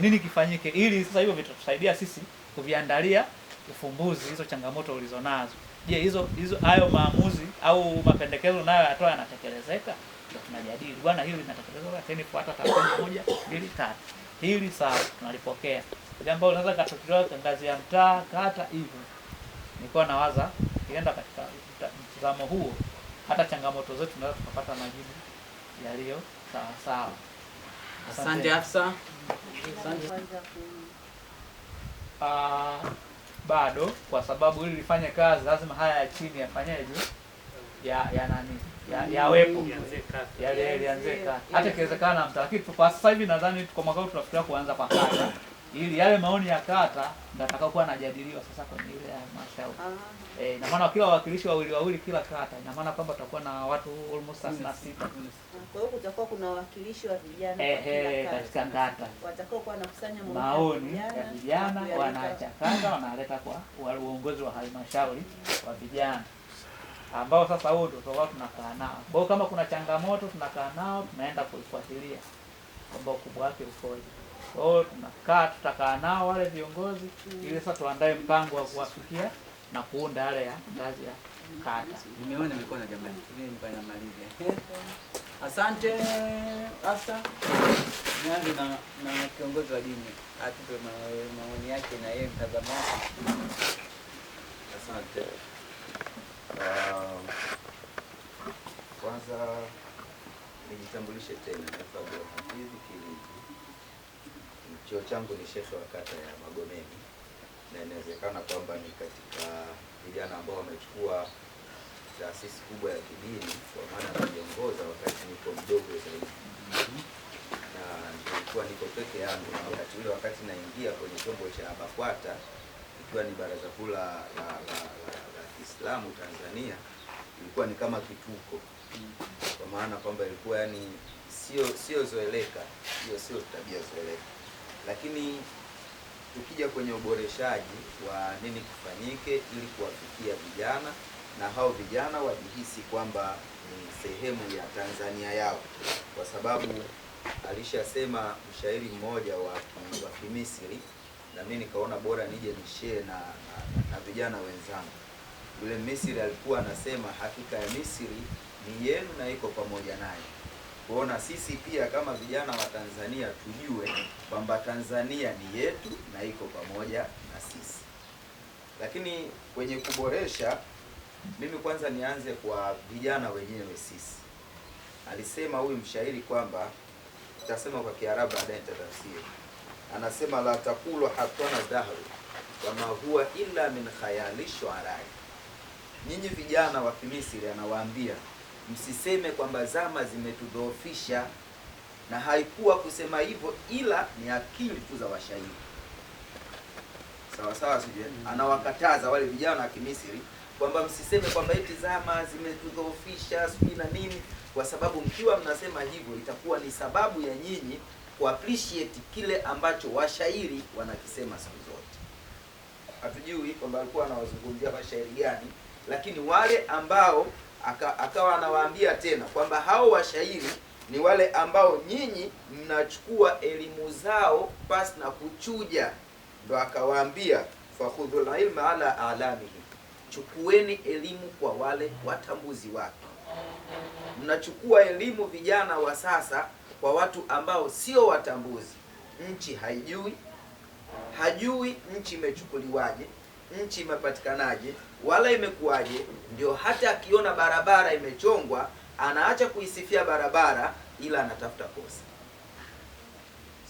nini kifanyike, ili sasa hivyo vitatusaidia sisi kuviandalia ufumbuzi hizo changamoto ulizonazo. Je, hizo hayo maamuzi au mapendekezo nayo yatoa yanatekelezeka? Ndio tunajadili. Bwana, hili linatekelezwa, lakini fuata taratibu 1 2 3. Hili sawa, tunalipokea. Jambo linaweza kutatuliwa ngazi ya mtaa, kata hivyo. Nilikuwa nawaza ienda katika mtazamo huo, hata changamoto zetu tunaweza tukapata majibu yaliyo sawa sawa. Asante Afsa. Asante. Bado kwa sababu ili lifanye kazi lazima haya ya chini yafanyeje? Ya nani? Yawepo. Yale lianze kata. Hata ikiwezekana mtaa, lakini kwa sasa hivi nadhani kwa mwaka huu tunafikiria kuanza kwa kata ili yale maoni ya kata ndio atakayokuwa yanajadiliwa sasa kwenye ile halmashauri. Ina maana kila wawakilishi wawili wawili kila kata, ina maana kwamba tutakuwa na watu almost 36. Kwa hiyo kutakuwa kuna wawakilishi wa vijana kwa kila kata. Katika kata. Watakao kuwa wanakusanya maoni ya vijana, wanachakata, wanaleta kwa uongozi wa halmashauri wa vijana, ambao sasa huo ndio tutakuwa tunakaa nao. Kwa hiyo kama kuna changamoto tunakaa nao, tunaenda kuifuatilia kwamba ukubwa wake ukoje. Kwa hiyo tutakaa nao wale viongozi ili sasa tuandae mpango wa kuwafikia na kuunda yale ya ngazi ya kata. Nimeona mikono jamani. Mimi nilikuwa namaliza. Asante Afsa. Nianze na kiongozi wa dini atupe maoni yake na yeye mtazamo wake. Asante. Kwanza nijitambulishe tena, naitwa Abdul Hafidh Kilindi. Cheo changu ni shekhe wa kata ya Magomeni, na inawezekana kwamba ni katika vijana ambao wamechukua taasisi kubwa ya kidini kwa maana najiongoza wakati niko mdogo zaidi, na nilikuwa niko peke yangu, na wakati ule wakati naingia kwenye chombo cha BAKWATA ikiwa ni baraza kuu la Kiislamu Tanzania, ilikuwa ni kama kituko, kwa maana kwamba ilikuwa yani sio zoeleka, hiyo sio tabia zoeleka. Lakini tukija kwenye uboreshaji wa nini kifanyike ili kuwafikia vijana na hao vijana wajihisi kwamba ni sehemu ya Tanzania yao, kwa sababu alishasema mshairi mmoja wa Kimisri, na mimi nikaona bora nije nishare na vijana wenzangu. Yule Misri alikuwa anasema hakika ya Misri ni yenu na iko pamoja naye. Kuona sisi pia kama vijana wa Tanzania tujue kwamba Tanzania ni yetu na iko pamoja na sisi. Lakini kwenye kuboresha, mimi kwanza nianze kwa vijana wenyewe sisi. Alisema huyu mshairi kwamba, nitasema kwa Kiarabu baadaye nitatafsiri. Anasema la taqulu hatana dahru kama huwa illa min khayali shu'ara. Nyinyi vijana wa Misri, anawaambia msiseme kwamba zama zimetudhoofisha, na haikuwa kusema hivyo ila ni akili tu za washairi. Sawa sawa, sijui. Anawakataza wale vijana wa Kimisri kwamba msiseme kwamba eti zama zimetudhoofisha sijui na nini, kwa sababu mkiwa mnasema hivyo itakuwa ni sababu ya nyinyi ku appreciate kile ambacho washairi wanakisema siku zote. Hatujui kwamba alikuwa anawazungumzia washairi gani, lakini wale ambao akawa anawaambia tena kwamba hao washairi ni wale ambao nyinyi mnachukua elimu zao pasi na kuchuja. Ndo akawaambia fakhudhul ilma ala alamihi, chukueni elimu kwa wale watambuzi wake. Mnachukua elimu vijana wa sasa kwa watu ambao sio watambuzi. Nchi haijui, hajui nchi imechukuliwaje, nchi imepatikanaje, wala imekuwaje. Ndio hata akiona barabara imechongwa anaacha kuisifia barabara, ila anatafuta kosa.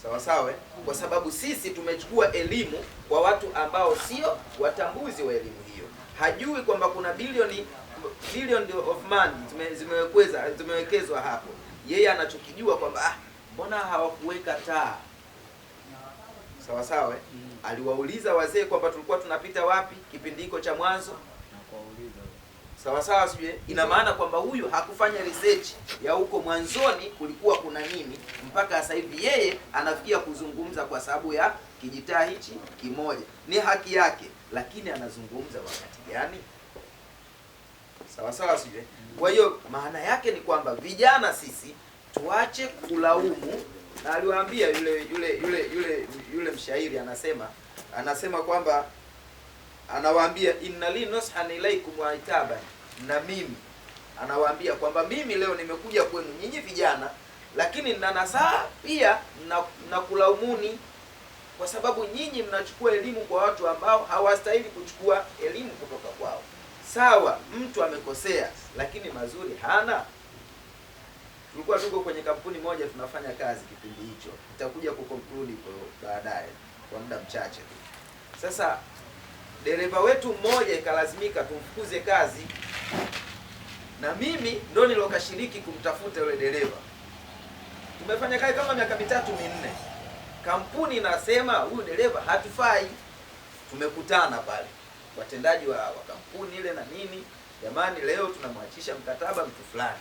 Sawa sawa, kwa sababu sisi tumechukua elimu kwa watu ambao sio watambuzi wa elimu hiyo. Hajui kwamba kuna billion of money zimewekezwa hapo. Yeye anachokijua kwamba mbona hawakuweka taa. Sawa sawa. Aliwauliza wazee kwamba tulikuwa tunapita wapi kipindi hiko cha mwanzo. Sawa sawa, sijui. Ina maana kwamba huyu hakufanya research ya huko mwanzoni kulikuwa kuna nini mpaka sasa hivi yeye anafikia kuzungumza kwa sababu ya kijitaa hichi kimoja. Ni haki yake, lakini anazungumza wakati gani? Sawa sawa, sijui. Kwa hiyo maana yake ni kwamba vijana sisi tuache kulaumu. Na aliwaambia yule mshairi anasema kwamba Anawaambia inna li nushan ilaikum wa itaban, na mimi anawaambia kwamba mimi leo nimekuja kwenu nyinyi vijana, lakini nina nasaha pia na kulaumuni, kwa sababu nyinyi mnachukua elimu kwa watu ambao hawastahili kuchukua elimu kutoka kwao. Sawa, mtu amekosea, lakini mazuri hana. Tulikuwa tuko kwenye kampuni moja tunafanya kazi kipindi hicho, nitakuja kuconclude baadaye kwa muda mchache tu. Sasa dereva wetu mmoja ikalazimika tumfukuze kazi, na mimi ndo nilokashiriki kumtafuta yule dereva. Tumefanya kazi kama miaka 3-4. Kampuni inasema huyu dereva hatufai. Tumekutana pale watendaji wa kampuni ile na nini, jamani, leo tunamwachisha mkataba mtu fulani,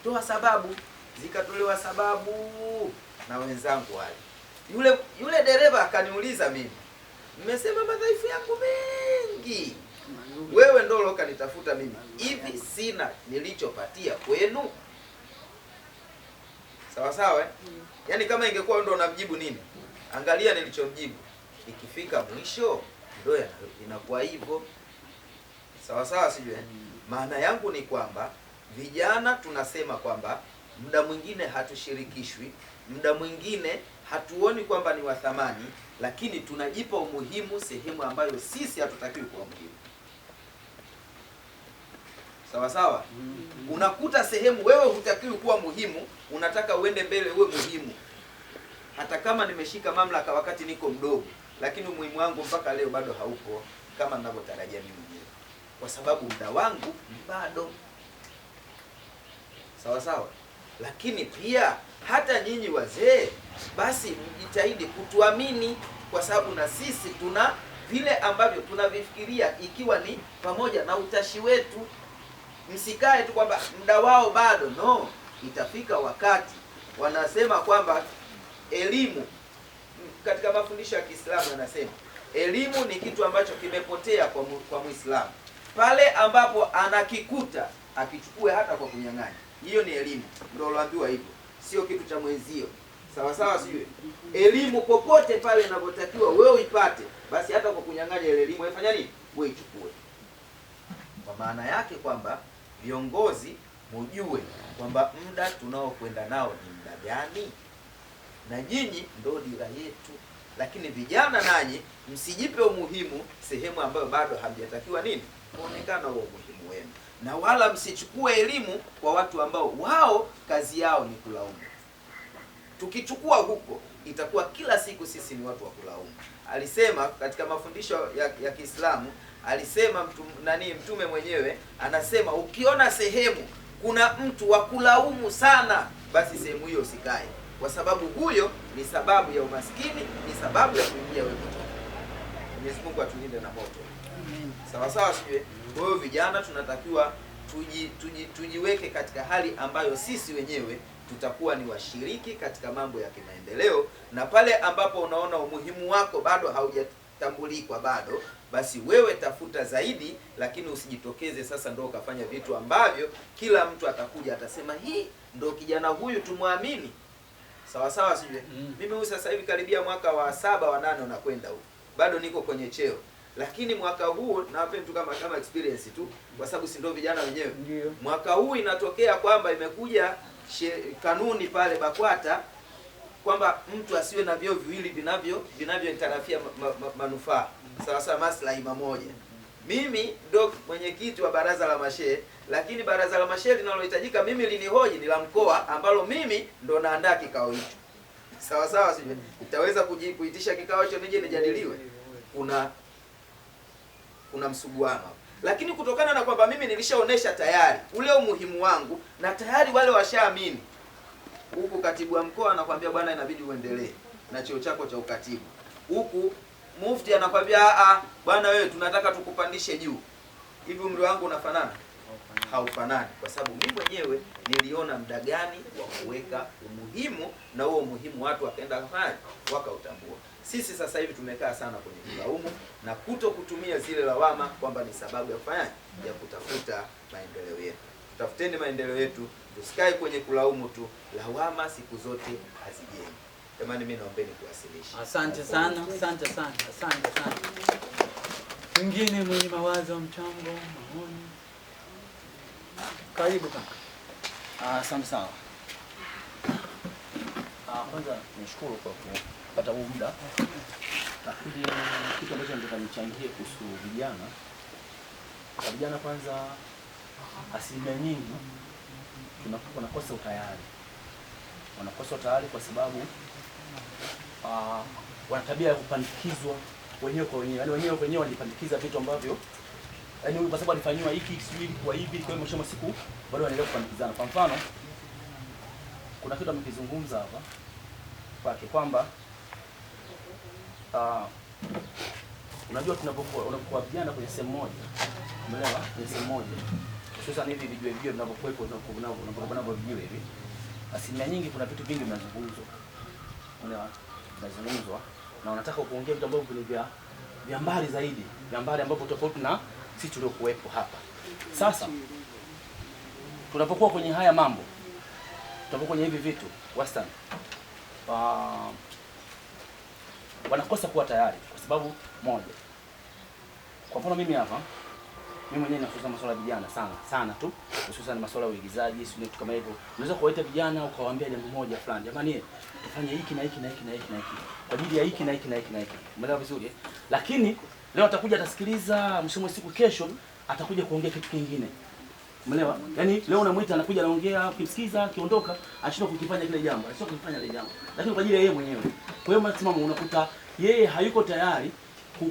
toa sababu. Zikatolewa sababu na wenzangu wale. Yule dereva akaniuliza mimi, mmesema madhaifu yangu mengi, wewe ndo ulokanitafuta mimi, hivi sina nilichopatia kwenu? Sawa sawa, eh? Yaani kama ingekuwa ndo unamjibu nini? Angalia nilichomjibu. Ikifika mwisho ndo inakuwa hivyo. Sawa sawa, sijui. Maana yangu ni kwamba vijana tunasema kwamba muda mwingine hatushirikishwi, muda mwingine hatuoni kwamba ni wa thamani, lakini tunajipa umuhimu sehemu ambayo sisi hatutakiwi kuwa muhimu. Sawa sawa? Unakuta sehemu wewe hutakiwi kuwa muhimu, unataka uende mbele uwe muhimu. Hata kama nimeshika mamlaka wakati niko mdogo, lakini umuhimu wangu mpaka leo bado haupo kama ninavyotarajia mimi mwenyewe, kwa sababu muda wangu ni bado. Sawa sawa? Lakini pia hata nyinyi wazee basi mjitahidi kutuamini, kwa sababu na sisi tuna vile ambavyo tunavifikiria, ikiwa ni pamoja na utashi wetu. Msikae tu kwamba muda wao bado. No, itafika wakati. Wanasema kwamba elimu katika mafundisho ya Kiislamu yanasema elimu ni kitu ambacho kimepotea kwa Muislamu. Pale ambapo anakikuta akichukue hata kwa kunyang'anya. Hiyo ni elimu, ndio uloambiwa hivyo, sio kitu cha mwenzio. Sawa sawa, sijui. Elimu popote pale inapotakiwa wewe uipate, basi hata kwa kunyang'anya ile elimu wewe fanya nini? Wewe ichukue. Kwa maana yake kwamba viongozi mujue kwamba muda tunaokwenda nao ni muda gani, na nyinyi ndio dira yetu. Lakini vijana nanyi msijipe umuhimu sehemu ambayo bado hamjatakiwa nini kuonekana huo umuhimu wenu, na wala msichukue elimu kwa watu ambao wao kazi yao ni kulaumu. Tukichukua huko itakuwa kila siku sisi ni watu wa kulaumu. Alisema katika mafundisho ya Kiislamu, alisema mtume mwenyewe anasema ukiona sehemu kuna mtu wa kulaumu sana, basi sehemu hiyo usikae, kwa sababu huyo ni sababu ya umaskini, ni sababu ya kuingia wewe motoni. Mwenyezi Mungu atulinde na moto. Sawa sawa, sijui. Kwa hiyo vijana tunatakiwa tujiweke katika hali ambayo sisi wenyewe tutakuwa ni washiriki katika mambo ya kimaendeleo, na pale ambapo unaona umuhimu wako bado haujatambulikwa bado, basi wewe tafuta zaidi, lakini usijitokeze sasa ndio ukafanya vitu ambavyo kila mtu atakuja atasema hii ndio kijana huyu tumwamini. Sawa sawa, sijui. Mimi huyu sasa hivi karibia mwaka wa 7 wa 8 unakwenda huko, bado niko kwenye cheo. Lakini mwaka huu nawapeni tu kama experience tu, kwa sababu si ndio vijana wenyewe. Mwaka huu inatokea kwamba imekuja kanuni pale BAKWATA kwamba mtu asiwe na vyeo viwili vinavyotarafia manufaa, sawa sawa, maslahi mamoja. Mimi ndo mwenyekiti wa baraza la mashehe, lakini baraza la mashehe linalohitajika mimi linihoji ni la mkoa ambalo mimi ndo naandaa kikao hicho. Sawa sawa, sijui nitaweza kuitisha kikao hicho nije nijadiliwe. Kuna msuguano. Lakini kutokana na kwamba mimi nilishaonesha tayari ule umuhimu wangu na tayari wale washaamini, huku katibu wa mkoa anakuambia bwana inabidi uendelee na cheo chako cha ukatibu, huku mufti anakuambia bwana wewe tunataka tukupandishe juu. Hivi umri wangu unafanana? Haufanani, kwa sababu mimi mwenyewe niliona muda gani wa kuweka umuhimu, na huo umuhimu watu wakaenda kufanya wakautambua. Sisi sasa hivi tumekaa sana kwenye kulaumu na kuto kutumia zile lawama kwamba ni sababu ya kufanya ya kutafuta maendeleo yetu. Tutafuteni maendeleo yetu, tusikae kwenye kulaumu tu. Lawama siku zote hazijengi. Jamani, mimi naombeni kuwasilisha. Asante sana, asante sana, asante sana. Mwingine mwenye mawazo, mchango, maoni? Karibu kaka. Asante sana. Kwanza nishukuru kwa kupata huu muda. Lakini kitu ambacho nataka nichangie kuhusu vijana. Kwa vijana kwanza, asilimia nyingi wanakosa utayari. Wanakosa utayari kwa sababu wana tabia ya kupandikizwa wenyewe kwa wenyewe. Yaani wenyewe kwa wenyewe wanajipandikiza vitu ambavyo, yaani huyu kwa sababu alifanywa hiki, sijui kwa hivi, kwa hiyo mwisho wa siku bado wanaendelea kupandikizana. Kwa mfano, kuna kitu amekizungumza hapa kwake kwamba unajua tunapokuwa unapokuwa vijana kwenye sehemu moja, umeelewa? Kwenye sehemu moja, hususan hivi vijiwe vinavyokuwepo, unapokuwa vijiwe hivi, asilimia nyingi kuna vitu vingi vinazungumzwa, umeelewa? Vinazungumzwa na wanataka kuongea vitu ambavyo ni vya mbali zaidi, vya mbali ambavyo tofauti na sisi tuliokuwepo hapa. Sasa tunapokuwa kwenye haya mambo, tunapokuwa kwenye hivi vitu wastani, wanakosa kuwa tayari kwa sababu moja. Kwa mfano mimi hapa, mimi mwenyewe nafuza masuala ya vijana sana sana tu, hususan masuala ya uigizaji, sio kitu kama hivyo. Unaweza kuwaita vijana ukawaambia jambo moja fulani, jamani tufanye hiki na hiki na hiki na hiki na hiki kwa ajili ya hiki na hiki na hiki na hiki. Umeelewa vizuri eh? Lakini leo atakuja atasikiliza, mshomo siku kesho atakuja kuongea kitu kingine. Umeelewa? Yaani leo unamuita anakuja anaongea, ukimsikiza akiondoka anashindwa kukifanya kile jambo, anashindwa kukifanya kile jambo. Lakini kwa ajili ya yeye mwenyewe. Kwa hiyo maximum unakuta yeye hayuko tayari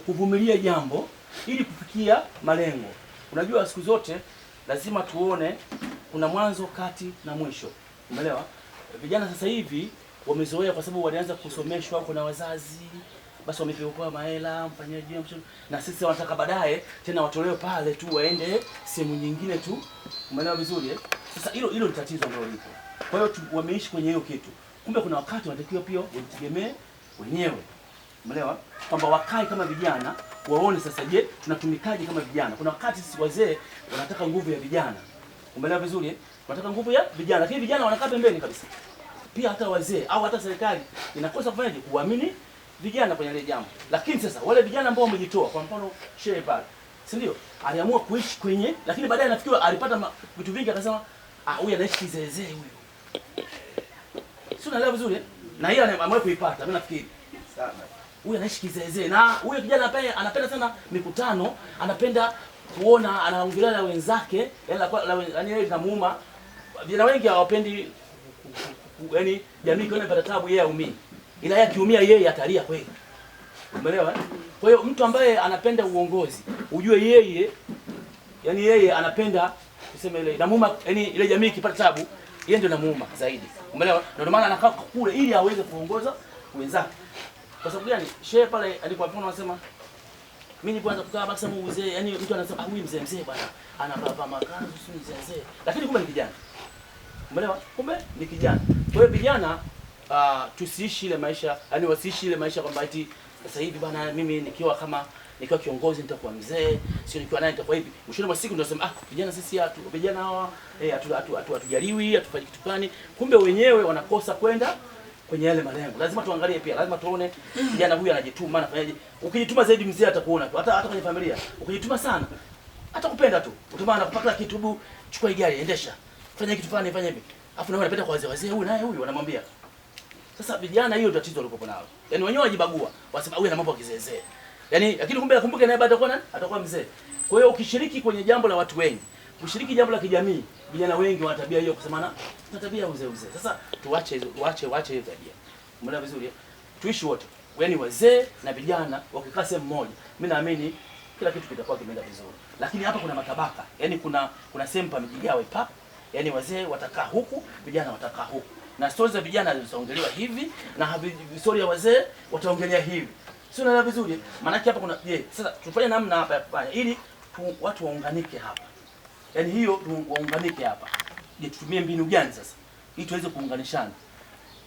kuvumilia jambo ili kufikia malengo. Unajua siku zote lazima tuone kuna mwanzo, kati na mwisho. Umeelewa? Vijana sasa hivi wamezoea kwa sababu walianza kusomeshwa huko na wazazi, basi wamepewa mahela, mfanyaje, na sisi wanataka baadaye tena watolewe pale tu waende sehemu nyingine tu. Umeelewa vizuri eh? Sasa hilo ni tatizo ambalo lipo. Kwa hiyo wameishi kwenye hiyo kitu. Kumbe kuna wakati wanatakiwa pia wajitegemee wenyewe. Umeelewa? Kwamba wakae kama vijana, waone sasa, je, tunatumikaje kama vijana? Kuna wakati sisi wazee wanataka nguvu ya vijana. Umeelewa vizuri eh? Wanataka nguvu ya vijana, lakini vijana wanakaa pembeni kabisa. Pia hata wazee au hata serikali inakosa kufanyaje? Kuamini vijana kwenye ile jambo. Lakini sasa wale vijana ambao wamejitoa, kwa mfano Shehe pale, si ndio? Aliamua kuishi kwenye, lakini baadaye nafikiri alipata vitu vingi akasema, ah, huyu anaishi kizeezee huyu. Si unaelewa vizuri eh? Na hiyo ameamua kuipata, mimi nafikiri. Sana. Huyu anaishi kizeezee na huyo kijana pale anapenda sana mikutano, anapenda kuona anaongelea na wenzake, yaani yeye inamuuma. Vijana wengi hawapendi, yaani jamii ikiona inapata taabu yeye aumii. Ila yeye akiumia yeye atalia kweli. Umeelewa? Kwa hiyo mtu ambaye anapenda uongozi, ujue yeye, yaani yeye anapenda tuseme ile inamuuma, yaani ile jamii ikipata taabu, yeye ndio inamuuma zaidi. Umeelewa? Ndio maana anakaa kule ili aweze kuongoza wenzake. Kwa sababu gani? Shehe pale alikuwa mfano anasema mimi nilipoanza kukaa basi mzee, yaani mtu anasema huyu mzee bwana anavaa makazu si mzee. Lakini kumbe ni kijana. Umeelewa? Kumbe ni kijana. Kwa hiyo vijana tusiishi ile maisha, yaani wasiishi ile maisha kwamba eti sasa hivi bwana mimi nikiwa kiongozi nitakuwa mzee, sio nikiwa nani nitakuwa hivi. Mwishoni mwa siku ndio nasema vijana sisi hatu vijana hawa hatujaliwi, hatufanyi kitu fulani. Kumbe wenyewe wanakosa kwenda kwenye yale malengo. Lazima tuangalie pia, lazima tuone kijana huyu anajituma, anafanyaje. Ukijituma zaidi mzee atakuona tu. Hata kwenye familia, ukijituma sana atakupenda tu. Utamana anakupaka kitu, bu chukua gari endesha. Fanya kitu fulani, fanya hivi. Alafu na wewe unapenda kwa wazee huyu naye huyu wanamwambia. Sasa vijana hiyo tatizo walikopo nalo. Yaani wenyewe wajibagua, wasema huyu ana mambo ya kizeezee. Yaani lakini kumbe akumbuke naye baada atakuwa nani? Atakuwa mzee. Kwa hiyo ukishiriki kwenye jambo la watu wengi, kushiriki jambo la kijamii, vijana wengi wana tabia hiyo kusemana, tuna tabia uzee uzee. Sasa tuache hizo, waache hiyo tabia. Umeelewa vizuri? Tuishi wote. Yaani wazee na vijana wakikaa sehemu moja, mimi naamini kila kitu kitakuwa kimeenda vizuri. Lakini hapa kuna matabaka. Yaani kuna sehemu pamejigawa pa. Yaani wazee watakaa huku, vijana watakaa huku. Na stories za vijana zitaongelewa hivi na story ya wazee wataongelea hivi. Sio, unaelewa vizuri? Maana hapa kuna je, sasa tufanye namna hapa ya kufanya ili watu waunganike hapa. Yaani hiyo waunganike hapa. Je, tutumie mbinu gani sasa ili tuweze kuunganishana?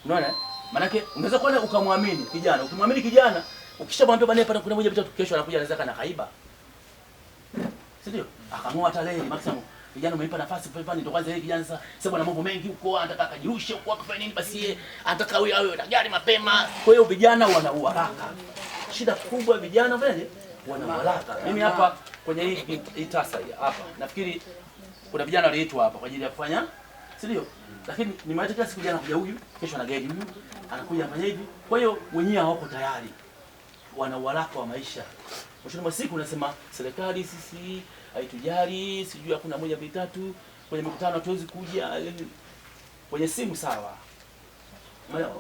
Unaona? Maana unaweza kuona ukamwamini kijana. Ukimwamini kijana, ukishamwambia bwana hapa kuna moja vitatu, kesho anakuja anaweza kana kaiba. Si ndio? Akangoa hata leo maximum. Vijana umeipa nafasi pale pale ndio kwanza yeye kijana sasa sababu ana mambo mengi huko, anataka akajirushe huko akafanya nini, basi yeye anataka huyo awe na gari mapema. Kwa hiyo vijana wana uharaka. Shida kubwa vijana fanyaje? Wana waraka. Mimi hapa kwenye hii TASA hapa nafikiri kuna vijana waliitwa hapa kwa ajili ya kufanya, si ndio? Lakini nimeacha kila siku jana kuja huyu, kesho ana guide huyu, anakuja afanya hivi. Kwa hiyo wenyewe hawako tayari. Wana waraka wa maisha. Mwishoni mwa siku unasema serikali sisi haitujali, sijui hakuna moja mbili tatu, kwenye mikutano hatuwezi kuja, kwenye simu sawa.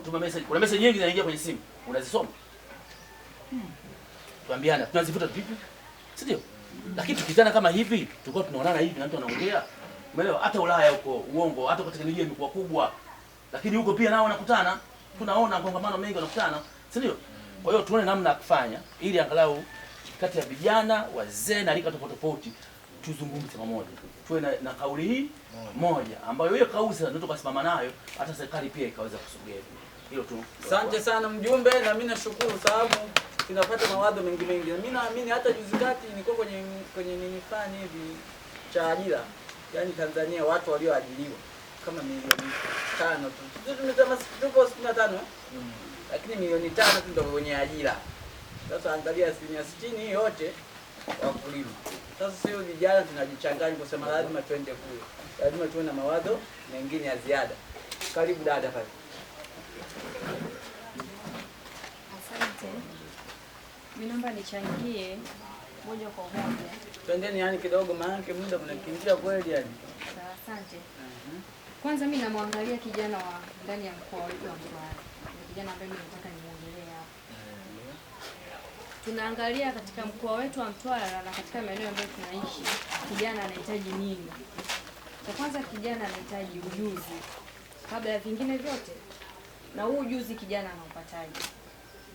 Tuma message, kuna message nyingi zinaingia kwenye simu, unazisoma. Tuambiana, tunazifuta vipi? Si ndio? Lakini tukitana kama hivi, tulikuwa tunaonana hivi na mtu anaongea. Umeelewa? Hata Ulaya huko uongo, hata kwa teknolojia imekuwa kubwa. Lakini huko pia nao wanakutana, tunaona kongamano mengi wanakutana, si ndio? Kwa hiyo tuone namna ya kufanya ili angalau kati ya vijana, wazee na rika tofauti tofauti tuzungumze pamoja. Tuwe na kauli hii moja ambayo hiyo kauli sasa ndio tukasimama nayo hata serikali pia ikaweza kusogea. Hilo tu. Asante sana mjumbe, na mimi nashukuru sababu tunapata mawazo mengi mengi. Na mimi naamini hata juzi kati nilikuwa kwenye nini fulani hivi cha ajira. Yaani Tanzania watu walioajiriwa kama milioni 5 tu. Tumesema tupo 65 lakini milioni 5 tu ndio wenye ajira. Sasa angalia 60% yote wakulima. Sasa sio vijana tunajichanganya kusema lazima twende kule. Lazima tuwe na mawazo mengine ya ziada. Karibu dada pale. Asante. Mimi naomba nichangie moja kwa moja. Twendeni yani kidogo maana muda mnakimbia kweli yani. Asante. Kwanza mimi namwangalia kijana wa ndani ya mkoa wetu wa Mtwara. Ni kijana ambaye mimi nataka nimuongelee hapa. Tunaangalia katika mkoa wetu wa Mtwara na katika maeneo ambayo tunaishi, kijana anahitaji nini? Kwa kwanza kijana anahitaji ujuzi kabla ya vingine vyote. Na huu ujuzi kijana anaupataje?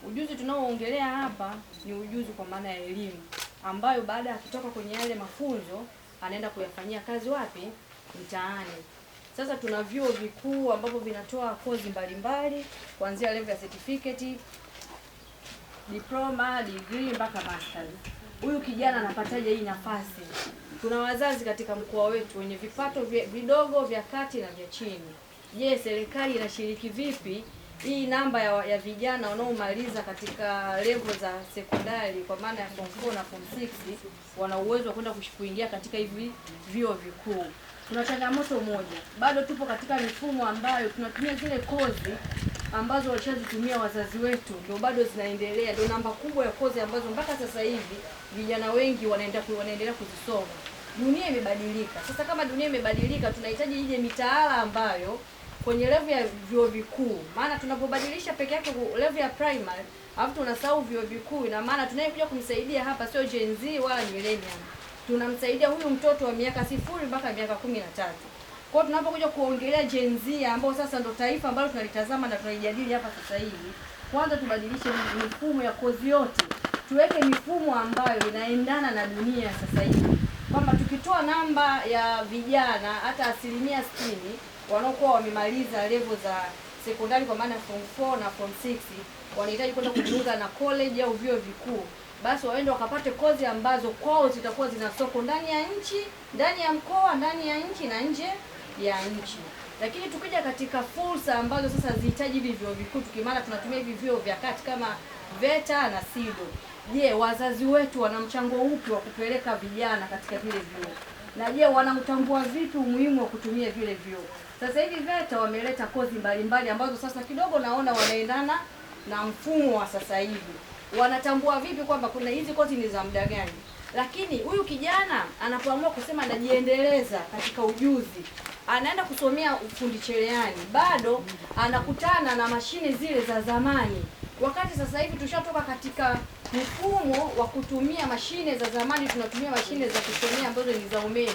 Ujuzi tunaoongelea hapa ni ujuzi kwa maana ya elimu ambayo baada ya kutoka kwenye yale mafunzo anaenda kuyafanyia kazi wapi? Mtaani. Sasa tuna vyuo vikuu ambapo vinatoa kozi mbalimbali kuanzia level ya certificate, diploma, degree mpaka masters. Huyu kijana anapataje hii nafasi? Tuna wazazi katika mkoa wetu wenye vipato vidogo, vya kati na vya chini. Je, serikali inashiriki vipi hii namba ya vijana wanaomaliza katika level za sekondari kwa maana ya form 4 na form 6 wana uwezo wa kwenda kuingia katika hivi vyuo vikuu? Tuna changamoto moja, bado tupo katika mifumo ambayo tunatumia zile kozi ambazo walishazitumia wazazi wetu, ndio bado zinaendelea, ndio namba kubwa ya kozi ambazo mpaka sasa hivi vijana wengi wanaendelea kuzisoma. Dunia imebadilika. Sasa kama dunia imebadilika, tunahitaji ije mitaala ambayo kwenye level ya vyuo vikuu, maana tunapobadilisha peke yake level ya primary alafu tunasahau vyuo vikuu, ina maana tunayekuja kumsaidia hapa sio Gen Z wala millennium. Tunamsaidia huyu mtoto wa miaka 0 mpaka miaka 13. Kwa hiyo tunapokuja kuongelea Gen Z ambao sasa ndo taifa ambalo tunalitazama na tunalijadili hapa sasa hivi, kwanza tubadilishe mifumo ya kozi yote. Tuweke mifumo ambayo inaendana na dunia sasa hivi. Kwamba tukitoa namba ya vijana hata 60% wanaokuwa wamemaliza level za sekondari kwa maana form 4 na form 6 wanahitaji kwenda kujiunga na college au vyuo vikuu, basi waende wakapate kozi ambazo kwao zitakuwa zina soko ndani ya nchi, ndani ya mkoa, ndani ya nchi na nje ya nchi. Lakini tukija katika fursa ambazo sasa zihitaji hivi vyuo vikuu, tukimana tunatumia hivi vyuo vya kati kama VETA na SIDO. Je, wazazi wetu wana mchango upi wa kupeleka vijana katika vile vyuo? Na je, wanamtambua vipi umuhimu wa kutumia vile vyuo? Sasa hivi VETA wameleta kozi mbalimbali ambazo sasa kidogo naona wanaendana na mfumo wa sasa hivi. Wanatambua vipi kwamba kuna hizi kozi ni za muda gani? Lakini huyu kijana anapoamua kusema anajiendeleza katika ujuzi, anaenda kusomea ufundi cherehani, bado anakutana na mashine zile za zamani. Wakati sasa hivi tushatoka katika mfumo wa kutumia mashine za zamani, tunatumia mashine za kushonea ambazo ni za umeme.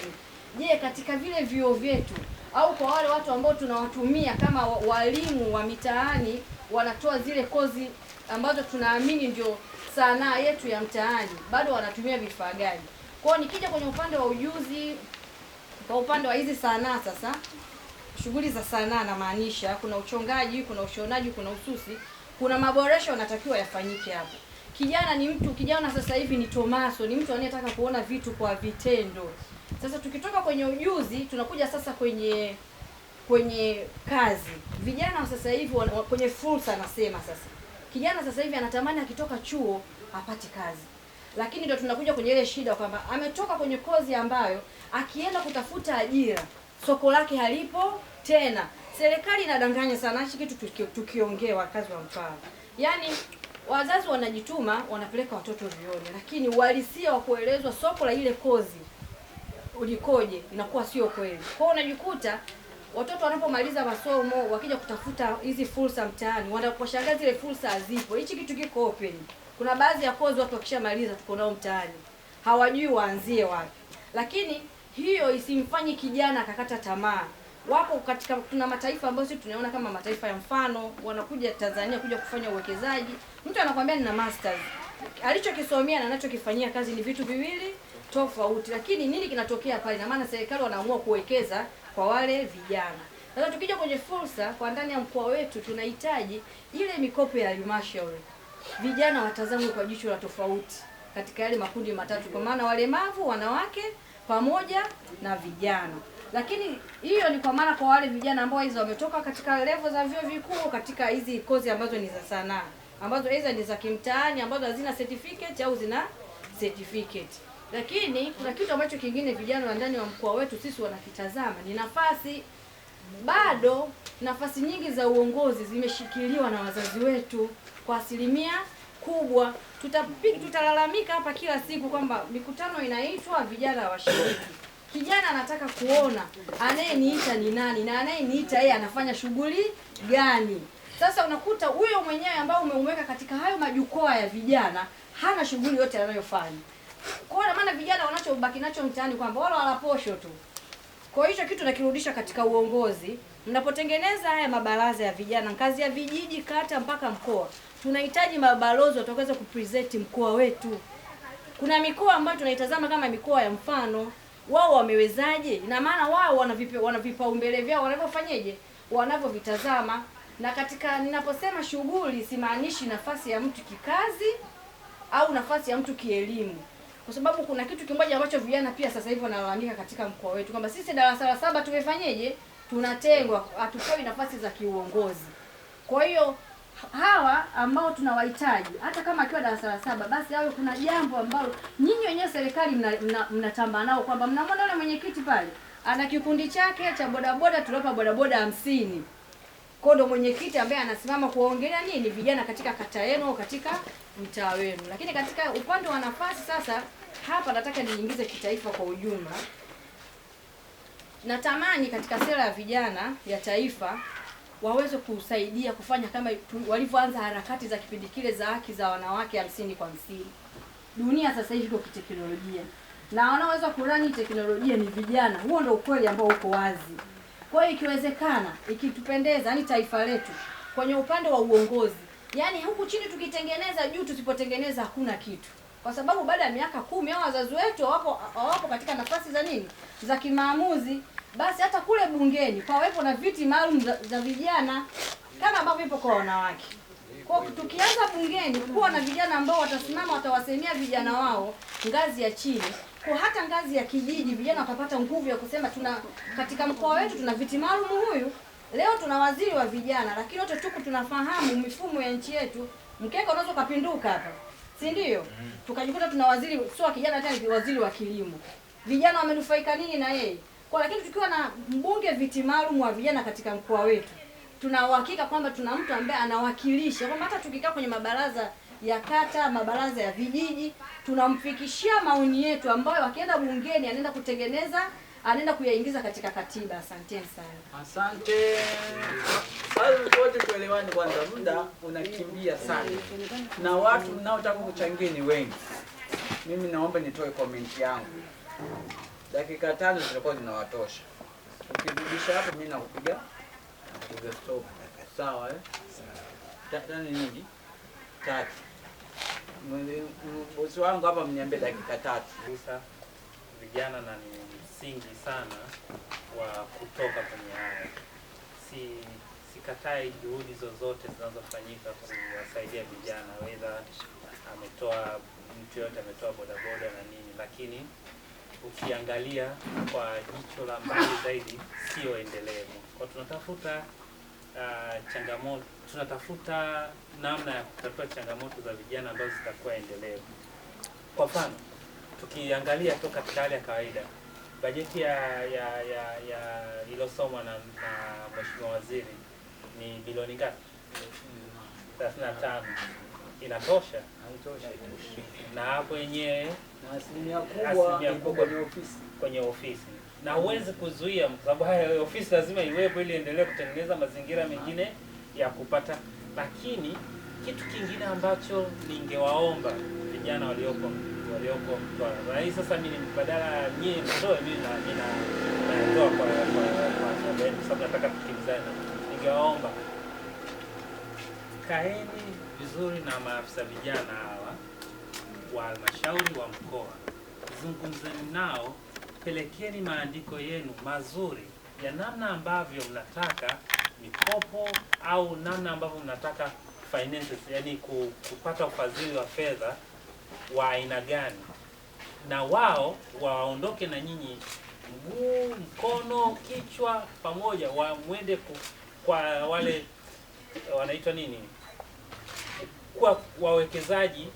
Je, katika vile vyuo vyetu au kwa wale watu ambao tunawatumia kama walimu wa mitaani wanatoa zile kozi ambazo tunaamini ndio sanaa yetu ya mtaani, bado wanatumia vifaa gani? Kwa hiyo nikija kwenye upande wa ujuzi, kwa upande wa hizi sanaa sasa, shughuli za sanaa namaanisha kuna uchongaji, kuna ushonaji, kuna ususi, kuna maboresho yanatakiwa yafanyike hapo. Kijana ni mtu, kijana sasa hivi ni Tomaso, ni mtu anayetaka kuona vitu kwa vitendo. Sasa tukitoka kwenye ujuzi tunakuja sasa kwenye kazi. Vijana sasa hivi kwenye fursa, nasema sasa. Kijana sasa hivi anatamani akitoka chuo apate kazi. Lakini ndio tunakuja kwenye ile shida kwamba ametoka kwenye kozi ambayo akienda kutafuta ajira soko lake halipo tena. Serikali inadanganya sana, hichi kitu tukiongea wakazi wa Mtwara. Yaani wazazi wanajituma wanapeleka watoto vyuoni, lakini uhalisia wa kuelezwa soko la ile kozi ulikoje inakuwa sio kweli. Kwa hiyo unajikuta watoto wanapomaliza masomo wakija kutafuta hizi fursa mtaani, wanaposhangaa zile fursa hazipo. Hichi kitu kiko open. Kuna baadhi ya kozi watu wakishamaliza tuko nao mtaani, hawajui waanzie wapi. Lakini hiyo isimfanye kijana akakata tamaa. Wapo katika, tuna mataifa ambayo sisi tunaona kama mataifa ya mfano, wanakuja Tanzania kuja kufanya uwekezaji. Mtu anakuambia nina masters, alichokisomea na anachokifanyia kazi ni vitu viwili tofauti. Lakini nini kinatokea pale? Na maana serikali wanaamua kuwekeza kwa wale vijana. Sasa tukija kwenye fursa kwa ndani ya mkoa wetu, tunahitaji ile mikopo ya halmashauri. Vijana watazamwe kwa jicho la tofauti katika yale makundi matatu, kwa maana walemavu, wanawake pamoja na vijana. Lakini hiyo ni kwa maana kwa wale vijana ambao hizo wametoka katika level za vyuo vikuu, katika hizi kozi ambazo ni za sanaa, ambazo hizo ni za kimtaani, ambazo hazina certificate au zina certificate. Lakini kuna kitu ambacho kingine vijana wa ndani wa mkoa wetu sisi wanakitazama ni nafasi. Bado nafasi nyingi za uongozi zimeshikiliwa na wazazi wetu kwa asilimia kubwa. Tutalalamika hapa kila siku kwamba mikutano inaitwa vijana washiriki. Kijana anataka kuona anayeniita ni nani na anayeniita yeye anafanya shughuli gani. Sasa unakuta huyo mwenyewe ambao umemweka katika hayo majukwaa ya vijana hana shughuli yote anayofanya. Kwa hiyo maana vijana wanachobaki nacho mtaani kwamba wala wala posho tu. Kwa hiyo hicho kitu nakirudisha katika uongozi. Mnapotengeneza haya mabaraza ya vijana ngazi ya vijiji, kata mpaka mkoa, tunahitaji mabalozi watakaoweza kupresent mkoa wetu. Kuna mikoa ambayo tunaitazama kama mikoa ya mfano, wao wamewezaje? Ina maana wao wana vipaumbele vyao wanavyofanyeje, wanavyovitazama. Na katika ninaposema shughuli simaanishi nafasi ya mtu kikazi au nafasi ya mtu kielimu. Kwa sababu kuna kitu kimoja ambacho vijana pia sasa hivi wanalalamika katika mkoa wetu kwamba sisi darasa la 7 tumefanyeje? Tunatengwa, hatupewi nafasi za kiuongozi. Kwa hiyo hawa ambao tunawahitaji, hata kama akiwa darasa la 7, basi awe kuna jambo ambalo nyinyi wenyewe serikali mnatamba nao kwamba mnamwona yule mwenyekiti pale ana kikundi chake cha bodaboda, tulipa bodaboda 50. Kwa ndo mwenyekiti ambaye anasimama kuwaongelea nini vijana katika kata yenu au katika mtaa wenu. Lakini katika upande wa nafasi sasa, hapa nataka niingize kitaifa kwa ujumla. Natamani katika sera ya vijana ya taifa waweze kusaidia kufanya kama walivyoanza harakati za kipindi kile za haki za wanawake 50 kwa 50. Dunia sasa hivi iko kiteknolojia, na wanaoweza kurani teknolojia ni vijana. Huo ndio ukweli ambao uko wazi. Kwa hiyo ikiwezekana, ikitupendeza, yani taifa letu kwenye upande wa uongozi, yani huku chini tukitengeneza, juu tusipotengeneza hakuna kitu. Kwa sababu baada ya miaka 10 hao wazazi wetu hawapo katika nafasi za nini? Za kimaamuzi. Basi hata kule bungeni pawepo na viti maalum za vijana kama ambavyo ipo kwa wanawake. Kwa tukianza bungeni kuwa na vijana ambao watasimama watawasemea vijana wao ngazi ya chini, kwa hata ngazi ya kijiji vijana watapata nguvu ya kusema tuna katika mkoa wetu tuna viti maalum huyu. Leo tuna waziri wa vijana, lakini wote tuko tunafahamu mifumo ya nchi yetu. Mkeka unaweza kupinduka hapa, si ndio? Tukajikuta tuna waziri sio wa kijana, hata ni waziri wa kilimo. Vijana wamenufaika nini na yeye? Kwa lakini tukiwa na mbunge viti maalum wa vijana katika mkoa wetu, tuna uhakika kwamba tuna mtu ambaye anawakilisha, kwamba hata tukikaa kwenye mabaraza ya kata, mabaraza ya vijiji, tunamfikishia maoni yetu ambayo akienda bungeni anaenda kutengeneza, anaenda kuyaingiza katika katiba. Asanteni sana. Asante. Sasa wote tuelewane kwanza, muda unakimbia sana na watu mnaotaka kuchangia ni wengi. Mimi naomba nitoe comment yangu. Dakika 5 zitakuwa zinawatosha. Ukirudisha hapo mimi nakupiga stop. Sawa eh? Tano nyingi? 3. Bosi wangu hapa mniambie dakika 3. Sasa vijana na ni msingi sana wa kutoka kwenye haya. Sikatai juhudi zozote zinazofanyika kuwasaidia vijana, whether ametoa mtu yote ametoa bodaboda na nini, lakini ukiangalia kwa jicho la mbali zaidi sio endelevu. Kwa tunatafuta changamoto, tunatafuta namna ya kutatua changamoto za vijana ambazo zitakuwa endelevu. Kwa mfano tukiangalia tu katika hali ya kawaida, bajeti ya iliyosomwa na Mheshimiwa Waziri ni bilioni ngapi? 35. Inatosha? Haitoshi. Na hapo yenyewe na asilimia kubwa kwenye ofisi, kwenye ofisi. Na huwezi kuzuia kwa sababu haya ofisi lazima iwepo ili endelee kutengeneza mazingira mengine ya kupata. Lakini kitu kingine ambacho ningewaomba vijana walioko Mtwara. Na hii sasa mimi badala nyie mtoe, mimi natoa kwa sababu nataka tukimbizane. Ningewaomba kaeni vizuri na maafisa vijana hawa wa halmashauri wa mkoa, zungumzeni nao, pelekeni maandiko yenu mazuri ya namna ambavyo mnataka mikopo au namna ambavyo mnataka finances, yani kupata ufadhili wa fedha wa aina gani, na wao waondoke na nyinyi mguu, mkono, kichwa pamoja, wa mwende kwa wale wanaitwa nini, kwa wawekezaji,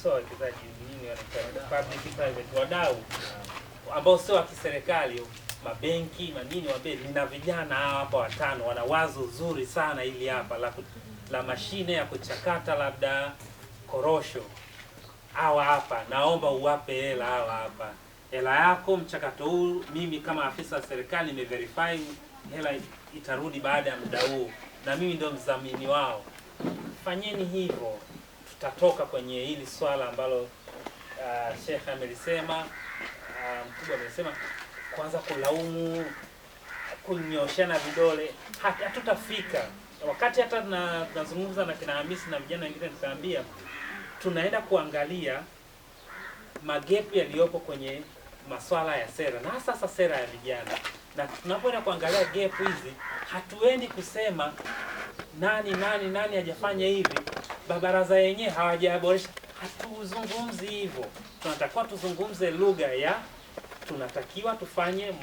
sio wawekezaji, nini wanaitwa, public private, wadau ambao sio wa kiserikali, mabenki manini, waambie nina vijana hawa hapa watano wana wazo zuri sana ili hapa la mashine ya kuchakata labda korosho, hawa hapa naomba uwape hela, hawa hapa hela yako, mchakato huu mimi kama afisa wa serikali nimeverify hela itarudi baada ya muda huu na mimi ndio mdhamini wao. Fanyeni hivyo, tutatoka kwenye hili swala ambalo Sheikh amelisema, mkubwa amesema, kwanza kulaumu, kunyoshana vidole, hatutafika. Wakati hata tunazungumza na kina Hamisi na vijana wengine, tukaambia tunaenda kuangalia magepu yaliyopo kwenye masuala ya sera, na hasa sasa sera ya vijana. Na tunapoenda kuangalia gap hizi, hatuendi kusema nani nani nani hajafanya hivi, baraza yenyewe hawajaboresha. Hatuzungumzi hivyo. Tunatakiwa tuzungumze lugha ya tunatakiwa tufanye 1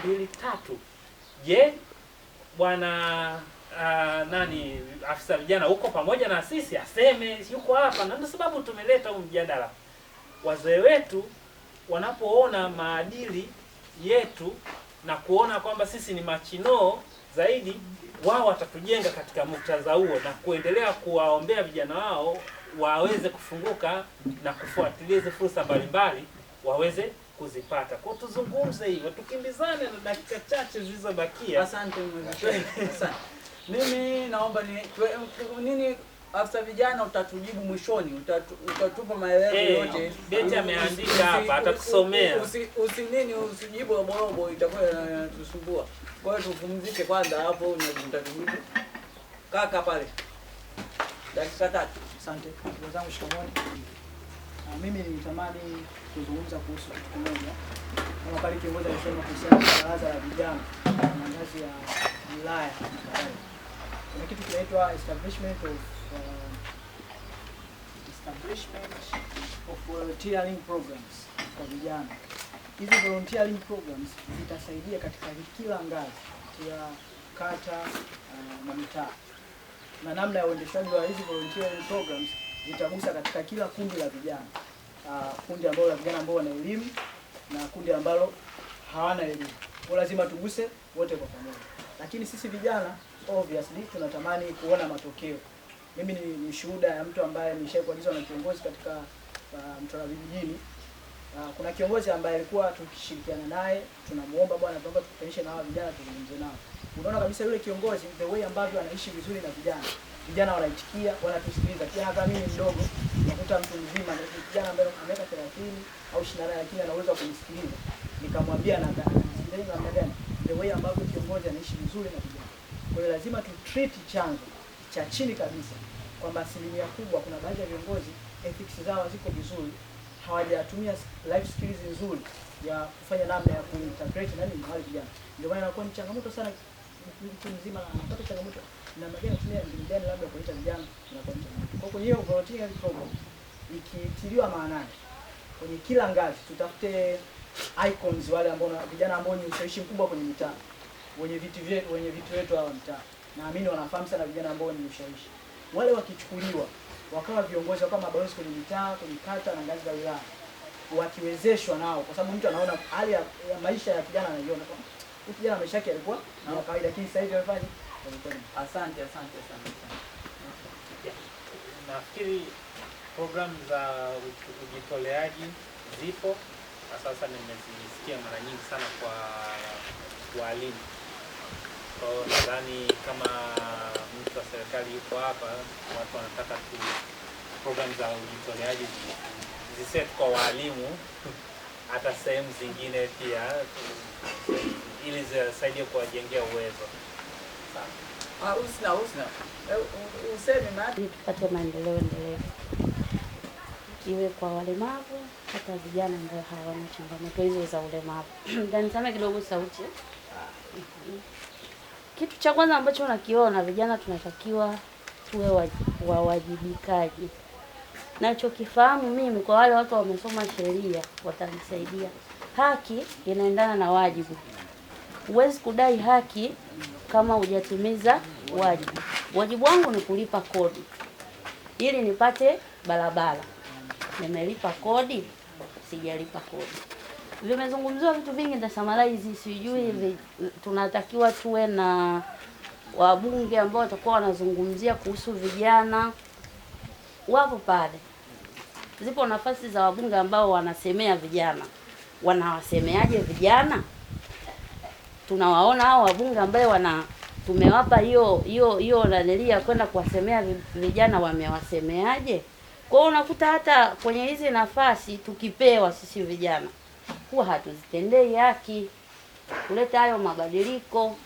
2 3. Je, bwana nani afisa vijana huko pamoja na sisi aseme yuko hapa? Na ndio sababu tumeleta huu mjadala. Wazee wetu wanapoona maadili yetu na kuona kwamba sisi ni machinoo zaidi, wao watatujenga katika muktadha huo na kuendelea kuwaombea vijana wao waweze kufunguka na kufuatilia hizo fursa mbalimbali waweze kuzipata. Kwa tuzungumze hivyo, tukimbizane na dakika chache zilizobakia. Asante mwenyekiti. Asante. Mimi naomba nini afisa vijana utatujibu mwishoni, utatupa maelezo yote. Beti ameandika hapa, atatusomea. Usijibu roborobo, itakuwa inatusumbua. Kwa hiyo tupumzike kwanza hapo utatujibu. Kaka pale. Dakika 3. Asante. Ndugu zangu, shikamoni. Mimi nilitamani kuzungumza kuhusu kitu kimoja. Kama pale kiongozi alisema kuhusiana na baraza la vijana na ngazi ya wilaya na kadhalika. Kuna kitu kinaitwa establishment of volunteering programs kwa vijana. Hizi volunteering programs zitasaidia katika kila ngazi, ya kata na mitaa. Na namna ya uendeshaji wa hizi volunteering programs zitagusa katika kila kundi la vijana. Kundi ambalo la vijana ambao wana elimu na kundi ambalo hawana elimu. Kwa lazima tuguse wote kwa pamoja. Lakini sisi vijana obviously tunatamani kuona matokeo. Mimi ni shuhuda ya mtu ambaye nimeshawahi kuagizwa na kiongozi katika Mtwara vijijini. Kuna kiongozi ambaye alikuwa tukishirikiana naye, tunamuomba bwana, tunaomba tukutanishe na hawa vijana tuzungumze nao. Unaona kabisa yule kiongozi the way ambavyo anaishi vizuri na vijana. Vijana wanaitikia, wanatusikiliza. Pia hata mimi mdogo nakuta mtu mzima, kijana ambaye ana miaka 30 au 28 lakini ana uwezo wa kunisikiliza. Nikamwambia na ananisikiliza namna gani? The way ambavyo kiongozi anaishi vizuri na vijana. Kwa hiyo lazima tu treat chanzo cha chini kabisa kwamba asilimia kubwa kuna baadhi ya viongozi ethics zao haziko vizuri, hawajatumia life skills nzuri ya kufanya namna ya kuintegrate na nini wale vijana. Ndio maana inakuwa ni changamoto sana, mtu mzima anapata changamoto namna gani kutumia mbinu gani labda kuleta vijana, inakuwa ni changamoto. Kwa hiyo hiyo volunteering program ikitiliwa maanani kwenye kila ngazi, tutafute icons wale ambao vijana ambao ni ushawishi mkubwa kwenye mitaa, wenye viti wetu hawa mtaa, naamini wanafahamu sana vijana ambao ni ushawishi. Wale wakichukuliwa wakawa viongozi, wakawa mabalozi kwenye mitaa, kwenye kata na ngazi za wilaya, wakiwezeshwa nao, kwa sababu mtu anaona hali ya maisha ya kijana anaiona kama huyu kijana maisha yake yalikuwa ni ya kawaida, lakini sasa hivi amefanya. Asante, asante sana. Nafikiri programu za ujitoleaji zipo na sasa nimezisikia mara nyingi sana kwa walimu. Kwa hiyo nadhani kama mtu wa serikali yuko hapa, watu wanataka tu programu za ujitoleaji ziset kwa walimu hata sehemu zingine pia, ili zisaidie kuwajengea uwezo. Usna useme maana tupate maendeleo endelevu, iwe kwa walemavu hata vijana ambao hawana changamoto hizo za ulemavu. Nisame kidogo sauti. Kitu cha kwanza ambacho nakiona, vijana tunatakiwa tuwe wawajibikaji. Nachokifahamu mimi, kwa wale watu wamesoma sheria watanisaidia, haki inaendana na wajibu. Huwezi kudai haki kama hujatimiza wajibu. Wajibu wangu ni kulipa kodi ili nipate barabara. Nimelipa kodi, sijalipa kodi. Vimezungumziwa vitu vingi, nitasamalize, sijui tunatakiwa tuwe na wabunge ambao watakuwa wanazungumzia kuhusu vijana. Wapo pale, zipo nafasi za wabunge ambao wanasemea vijana. Wanawasemeaje vijana? Tunawaona hao wabunge ambao tumewapa hiyo nanelia kwenda kuwasemea vijana, wamewasemeaje? Kwa hiyo unakuta hata kwenye hizi nafasi tukipewa sisi vijana huwa hatuzitendei haki kuleta hayo mabadiliko.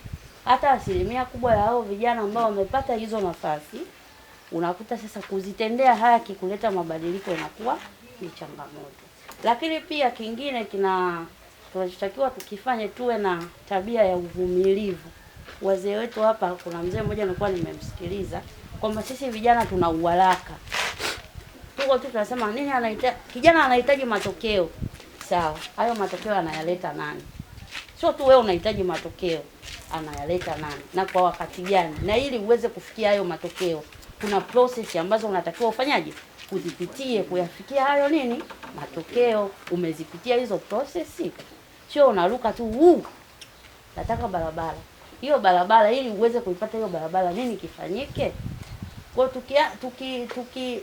Hata asilimia kubwa ya hao vijana ambao wamepata hizo nafasi, unakuta sasa kuzitendea haki kuleta mabadiliko inakuwa ni changamoto. Lakini pia kingine tunachotakiwa tukifanye, tuwe na tabia ya uvumilivu. Wazee wetu hapa, kuna mzee mmoja nilikuwa nimemsikiliza kwamba sisi vijana tuna uharaka. Tuko tu tunasema nini, anahitaji kijana anahitaji matokeo. Sawa, hayo matokeo anayaleta nani? Sio tu wewe unahitaji matokeo, anayaleta nani na kwa wakati gani? Na ili uweze kufikia hayo matokeo, kuna process ambazo unatakiwa ufanyaje? Kuzipitie kuyafikia hayo nini? Matokeo. Umezipitia hizo process? Sio unaruka tu, nataka barabara. Hiyo barabara, ili uweze kuipata hiyo barabara, nini kifanyike? Kwa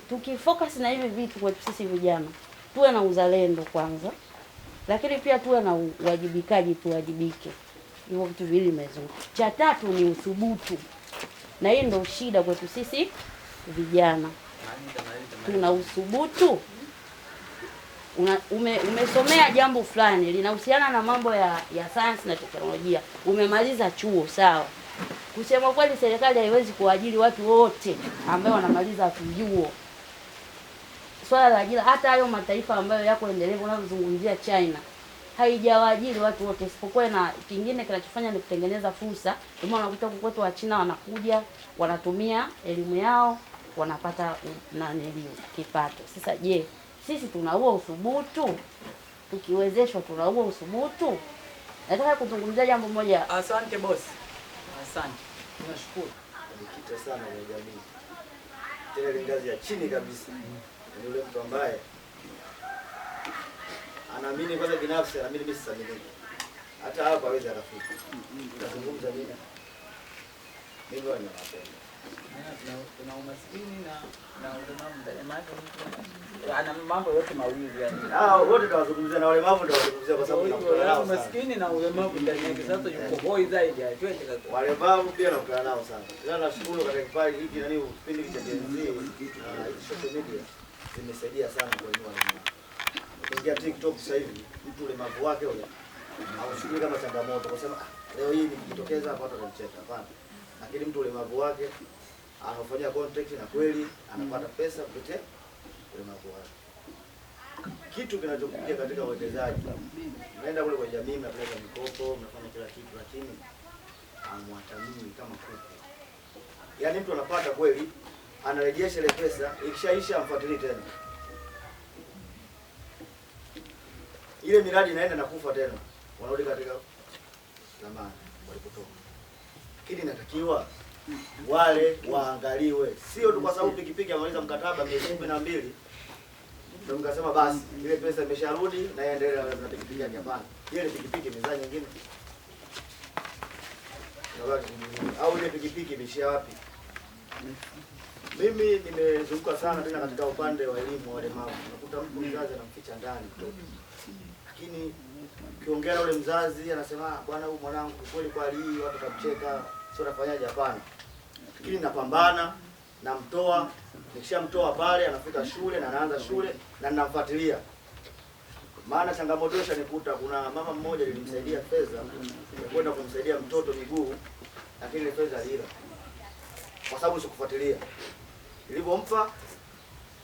tuki focus na hivi vitu kwetu sisi vijana, tuwe na uzalendo kwanza, lakini pia tuwe na uwajibikaji, tuwajibike. Hivyo vitu viwili nimezungumza. Cha tatu ni uthubutu. Na hii ndio shida kwetu sisi vijana. Tuna uthubutu. Umesomea jambo fulani linahusiana na mambo ya science na teknolojia. Umemaliza chuo, sawa. Kusema kweli, serikali haiwezi kuajiri watu wote ambao wanamaliza vyuo. Swala la ajira, hata hayo mataifa ambayo yako endelevu unazungumzia China, haijawaajiri watu wote, isipokuwa na kingine kinachofanya ni kutengeneza fursa. Ndio maana unakuta huko kwetu wa China wanakuja, wanatumia elimu yao, wanapata kipato. Sasa je, sisi tuna huo uthubutu? Tukiwezeshwa tuna huo uthubutu? Nataka kuzungumzia jambo moja. Asante boss. Asante. Tunashukuru. Nikita sana kwa jamii. Tena ile ngazi ya chini kabisa. Ni yule mtu ambaye anaamini kwanza binafsi, anaamini mimi sisamiliki. Hata hapa hawezi akafika. Tunazungumza nini? Mimi wao ninawapenda. Kuna umaskini na ulemavu ndani yake. Ana mambo yote mawili yani. Wote tunawazungumzia na ulemavu ndio tunazungumzia kwa sababu tunakutana nao. Umaskini na ulemavu ndani yake sasa yuko hoi zaidi. Twende sasa. Walemavu pia nakutana nao sana. Ila nashukuru katika kipindi hiki nani kipindi cha Gen Z na social media zimesaidia sana kuinua walemavu. Ukiingia TikTok sasa hivi mtu ulemavu wake ule hauchukulii kama changamoto kwa sababu leo hii nikijitokeza hapa watu watanicheka. Hapana. Lakini mtu ulemavu wake anafanyia contact na kweli anapata pesa kupitia ulemavu wake. Kitu kinachokuja katika uwekezaji, mnaenda kule kwa jamii, mnapeleka mikopo, mnafanya kila kitu, lakini hamwatamini kama kuku. Yaani mtu anapata kweli, anarejesha ile pesa, ikishaisha amfuatilii tena. Ile miradi inaenda na kufa tena. Wanarudi katika zamani walipotoka. Lakini inatakiwa Wale waangaliwe, sio tu kwa sababu pikipiki amaliza mkataba miezi 12 ndio mkasema basi ile pesa imesharudi na iendelee na pikipiki yake. Hapana, ile pikipiki imezaa nyingine au ile pikipiki imeishia wapi? Mimi nimezunguka sana tena katika upande wa elimu wa walemavu. Unakuta mtu mzazi anamficha ndani mtoto, lakini ukiongea na ule mzazi anasema bwana, huyu mwanangu kweli kwa hali hii watu watamcheka, sio nafanyaje? Hapana, lakini napambana, namtoa. Nikishamtoa pale anafika shule na anaanza shule na ninamfuatilia. Maana changamoto ishanikuta, kuna mama mmoja nilimsaidia fedha ya kwenda kumsaidia mtoto miguu, lakini ile fedha alila kwa sababu sikufuatilia. Nilipompa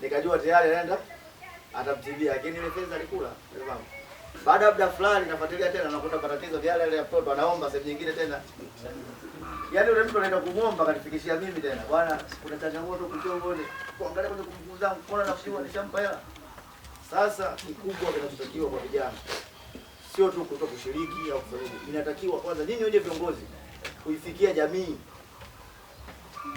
nikajua tayari anaenda atamtibia, lakini ile fedha alikula ile mama. Baada ya muda fulani nafuatilia tena nakuta matatizo yale yale ya mtoto, anaomba sehemu nyingine tena. Yaani yule mtu anaenda kumuomba akanifikishia mimi tena. Bwana, kuna changamoto kuchongone. Kuangalia kwenye kumbukumbu zangu, kuona nafsi nishampa hela. Sasa kikubwa kinachotakiwa kwa vijana sio tu kuto kushiriki au kufanyaje. Inatakiwa kwanza nyinyi wenyewe viongozi kuifikia jamii.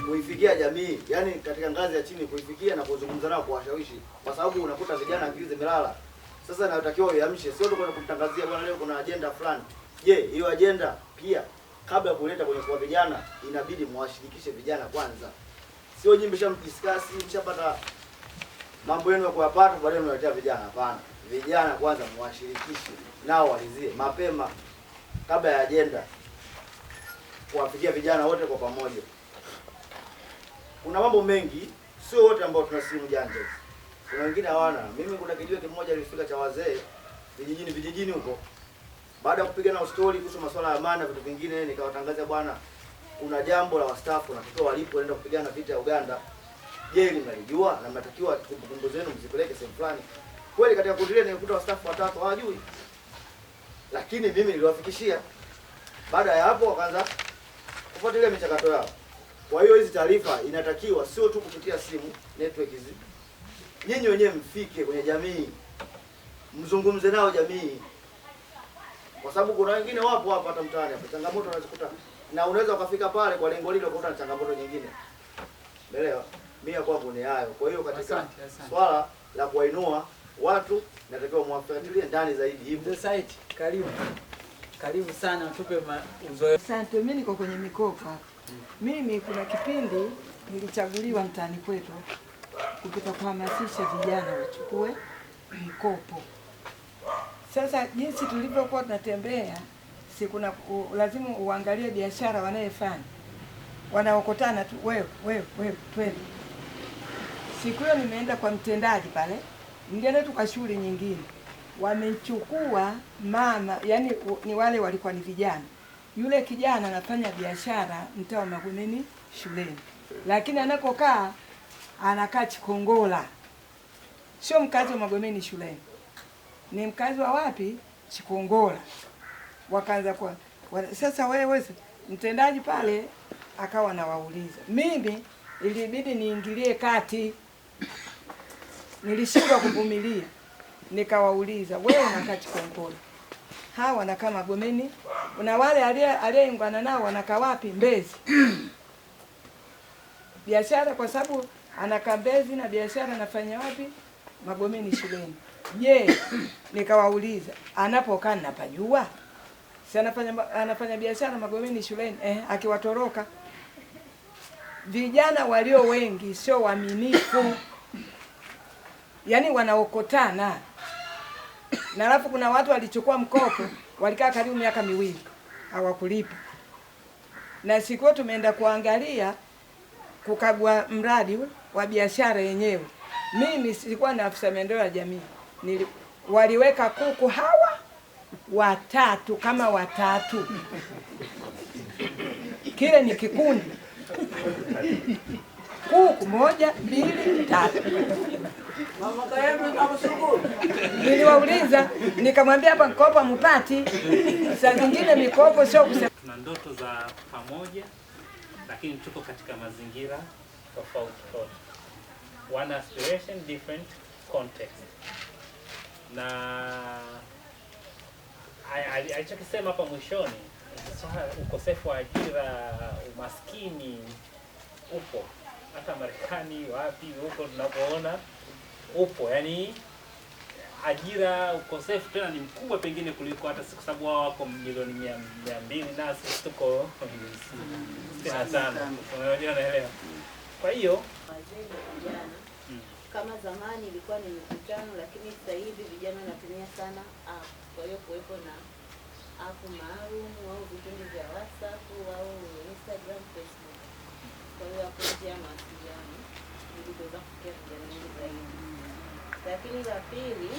Kuifikia jamii, yani katika ngazi ya chini kuifikia na kuzungumza nao, kuwashawishi, kwa sababu unakuta vijana akili zimelala. Sasa inatakiwa uiamshe, sio tu kwenda kumtangazia bwana leo kuna agenda fulani. Je, hiyo agenda pia kabla ya kuleta kwenye kwa vijana inabidi mwashirikishe vijana kwanza. Sio nyinyi mshamdiscuss, mshapata mambo yenu ya kuyapata baadaye mnaletea vijana. Hapana. Vijana kwanza mwashirikishe nao walizie mapema kabla ya agenda, kuwafikia vijana wote kwa pamoja. Kuna mambo mengi, sio wote ambao tuna simu janja. Kuna wengine hawana. Mimi kuna kijiwe kimoja nilifika cha wazee vijijini huko. Baada ya kupiga na story kuhusu masuala ya amani na vitu vingine, nikawatangaza bwana, kuna jambo la wastaafu na kutoa walipo wanaenda kupigana vita ya Uganda. Je, mnalijua na mnatakiwa kumbukumbu zenu mzipeleke sehemu fulani? Kweli katika kundi lile nilikuta wastaafu watatu hawajui. Lakini mimi niliwafikishia. Baada ya hapo wakaanza kufuatilia michakato yao. Kwa hiyo hizi taarifa inatakiwa sio tu kupitia simu, network hizi. Nyinyi wenyewe mfike kwenye jamii. Mzungumze nao jamii. Kwa sababu kuna wengine wapo hapa hata mtaani hapa, changamoto unazikuta na unaweza ukafika pale kwa lengo lile ukakuta na changamoto nyingine. Umeelewa? Mimi kwangu ni hayo. Kwa hiyo katika swala la kuwainua watu natakiwa muwafuatilie ndani zaidi hivyo. Site, karibu. Karibu sana utupe uzoefu. Asante, mimi niko kwenye mikopo hapa. Mimi kuna kipindi nilichaguliwa mtaani kwetu kupita kuhamasisha vijana wachukue mikopo. Sasa jinsi tulivyokuwa tunatembea, si kuna lazima uangalie biashara wanayefanya. Wanaokotana tu wewe twende. Siku hiyo nimeenda kwa mtendaji pale, nilienda tu kwa shughuli nyingine. Wamechukua mama, yani ni wale walikuwa ni vijana. Yule kijana anafanya biashara mtaa wa Magomeni shuleni. Lakini anakokaa anakaa Chikongola. Sio mkazi wa Magomeni shuleni. Ni mkazi wa wapi? Chikongola. Wakaanza kwa sasa wewe mtendaji pale akawa anawauliza. Mimi ilibidi niingilie kati. Nilishindwa kuvumilia. Nikawauliza, wewe unakaa Chikongola, hawa wanakaa Magomeni, na wale aliyeungana nao wanakaa wapi? Mbezi. Biashara kwa sababu anakaa Mbezi na biashara anafanya wapi? Magomeni shuleni. Je, nikawauliza, anapokaa napajua? Si anafanya biashara Magomeni shuleni, akiwatoroka. Vijana walio wengi sio waaminifu. Yaani wanaokotana. Na alafu kuna watu walichukua mkopo, walikaa karibu miaka 2 hawakulipa. Na siku tumeenda kuangalia kukagua mradi wa biashara yenyewe. Mimi sikuwa na afisa maendeleo ya jamii. Waliweka kuku hawa watatu kama watatu. Kile ni kikundi. Kuku 1, 2, 3. Mama Kayembe nakushukuru. Niliwauliza nikamwambia hapa mkopo mpati. Saa zingine mikopo sio kusema. Tuna ndoto za pamoja lakini tuko katika mazingira tofauti tofauti. One aspiration, different context. Na alichokisema hapa mwishoni swala ukosefu wa ajira, umaskini upo hata Marekani, wapi huko tunapoona upo, yani ajira ukosefu tena ni mkubwa pengine kuliko hata kwa sababu wao wako milioni 200 na sisi tuko 65. Unajua, naelewa. Kwa hiyo wazee na vijana, kama zamani ilikuwa ni mikutano, lakini sasa hivi vijana wanatumia sana app. Kwa hiyo kuwepo na app maalum au vikundi vya WhatsApp au Instagram, Facebook. Kwa hiyo hapo njia ya mawasiliano ili kuweza kufikia vijana wengi zaidi. Lakini la pili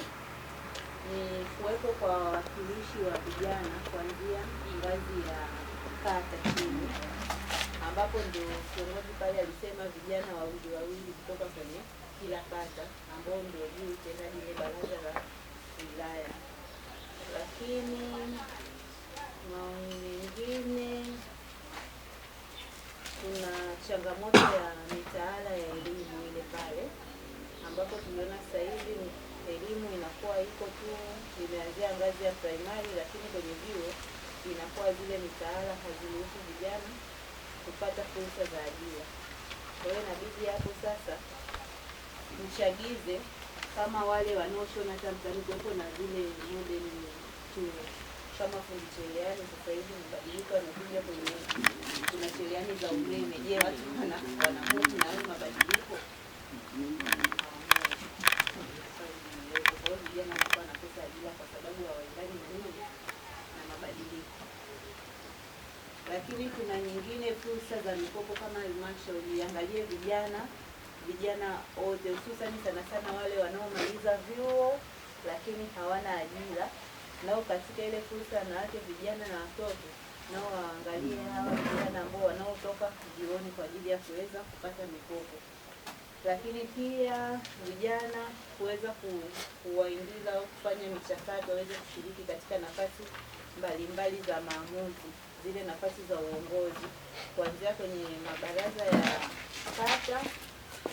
ni kuwepo kwa wawakilishi wa vijana kuanzia ngazi ya kata chini, ambapo ndio kiongozi pale alisema vijana wawili wawili kutoka kwenye kila kata, ambao ndio juu tena ile baraza la wilaya. Lakini maoni mengine, kuna changamoto ya mitaala ya elimu ile pale, ambapo tumeona sasa hivi elimu inakuwa iko tu imeanzia ngazi ya primary, lakini kwenye vyuo inakuwa zile mitaala haziruhusu vijana kupata fursa za ajira. Kwa hiyo inabidi hapo sasa mchagize kama wale wanaoshona hata mtaani kuwepo na zile modern tool kama fundi cherehani. Sasa hivi mabadiliko yamekuja kwenye, kuna cherehani za umeme. Je, watu wanamudu na hayo mabadiliko? Kwa hiyo vijana wanakuwa wanakosa ajira kwa sababu hawaendani na nini na mabadiliko. Lakini kuna nyingine fursa za mikopo kama halmashauri iangalie vijana wote, hususan sana sana wale wanaomaliza vyuo lakini hawana ajira, nao katika ile fursa wanawake, vijana na watoto, nao waangalie hawa vijana ambao wanaotoka vyuoni kwa ajili ya kuweza kupata mikopo. Lakini pia vijana kuweza kuwaingiza au kufanya michakato waweze kushiriki katika nafasi mbalimbali za maamuzi, zile nafasi za uongozi, kuanzia kwenye mabaraza ya kata,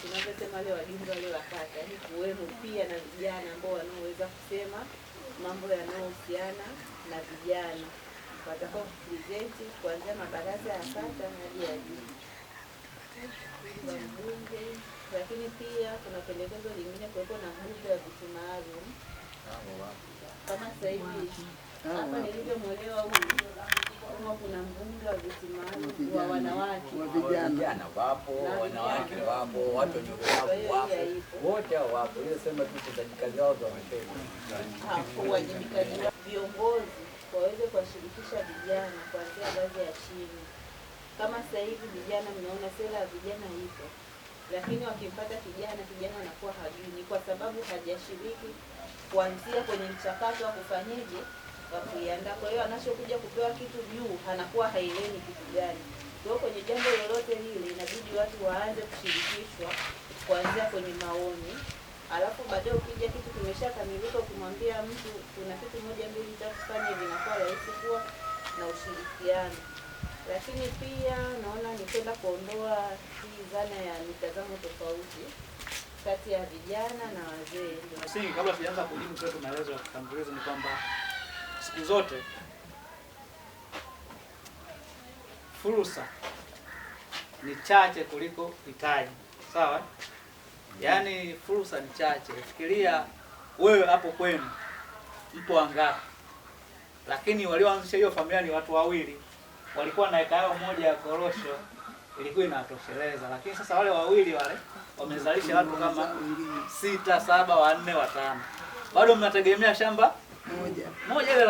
tunavyosema wale wajumbe wale wa kata, yaani kuwemo pia na vijana ambao wanaoweza kusema mambo yanayohusiana na vijana, watakao kupresent kuanzia mabaraza ya kata hadi ya juu wa mbunge. Lakini pia kuna pendekezo lingine kuwepo na mbunge wa viti maalum kama sasa hivi hapa nilivyomuelewa huyu kama kuna mbunge wa viti maalum wa wanawake, wa vijana wapo, wanawake wapo, watu wenye ulemavu wapo, wote hao wapo. Ile sema tu utendaji kazi wao za mapema. Uwajibikaji wa viongozi waweze kuwashirikisha vijana kuanzia ngazi ya chini. Kama sasa hivi vijana, mnaona sera ya vijana ipo, lakini wakimpata kijana, kijana anakuwa hajui, ni kwa sababu hajashiriki kuanzia kwenye mchakato wa kufanyeje wa kuiandaa. Kwa hiyo anachokuja kupewa kitu juu anakuwa haelewi ni kitu gani. Kwa hiyo kwenye jambo lolote lile inabidi watu waanze kushirikishwa kuanzia kwenye maoni, alafu baadaye ukija kitu kimeshakamilika, ukimwambia mtu kuna kitu 1 2 3 fanya hivi, inakuwa rahisi kuwa na ushirikiano. Lakini pia naona ni kwenda kuondoa hii dhana ya mitazamo tofauti kati ya vijana na wazee. Msingi, kabla tujaanza kujibu kwa maelezo ya kutanguliza, ni kwamba siku zote fursa ni chache kuliko hitaji. Sawa? Yaani fursa ni chache. Fikiria wewe hapo kwenu mpo wangapi? Lakini walioanzisha hiyo familia ni watu wawili. Walikuwa na eka yao moja ya korosho ilikuwa inatosheleza, lakini sasa wale wawili wale wamezalisha watu kama 6, 7, 4, 5. Bado mnategemea shamba moja ile.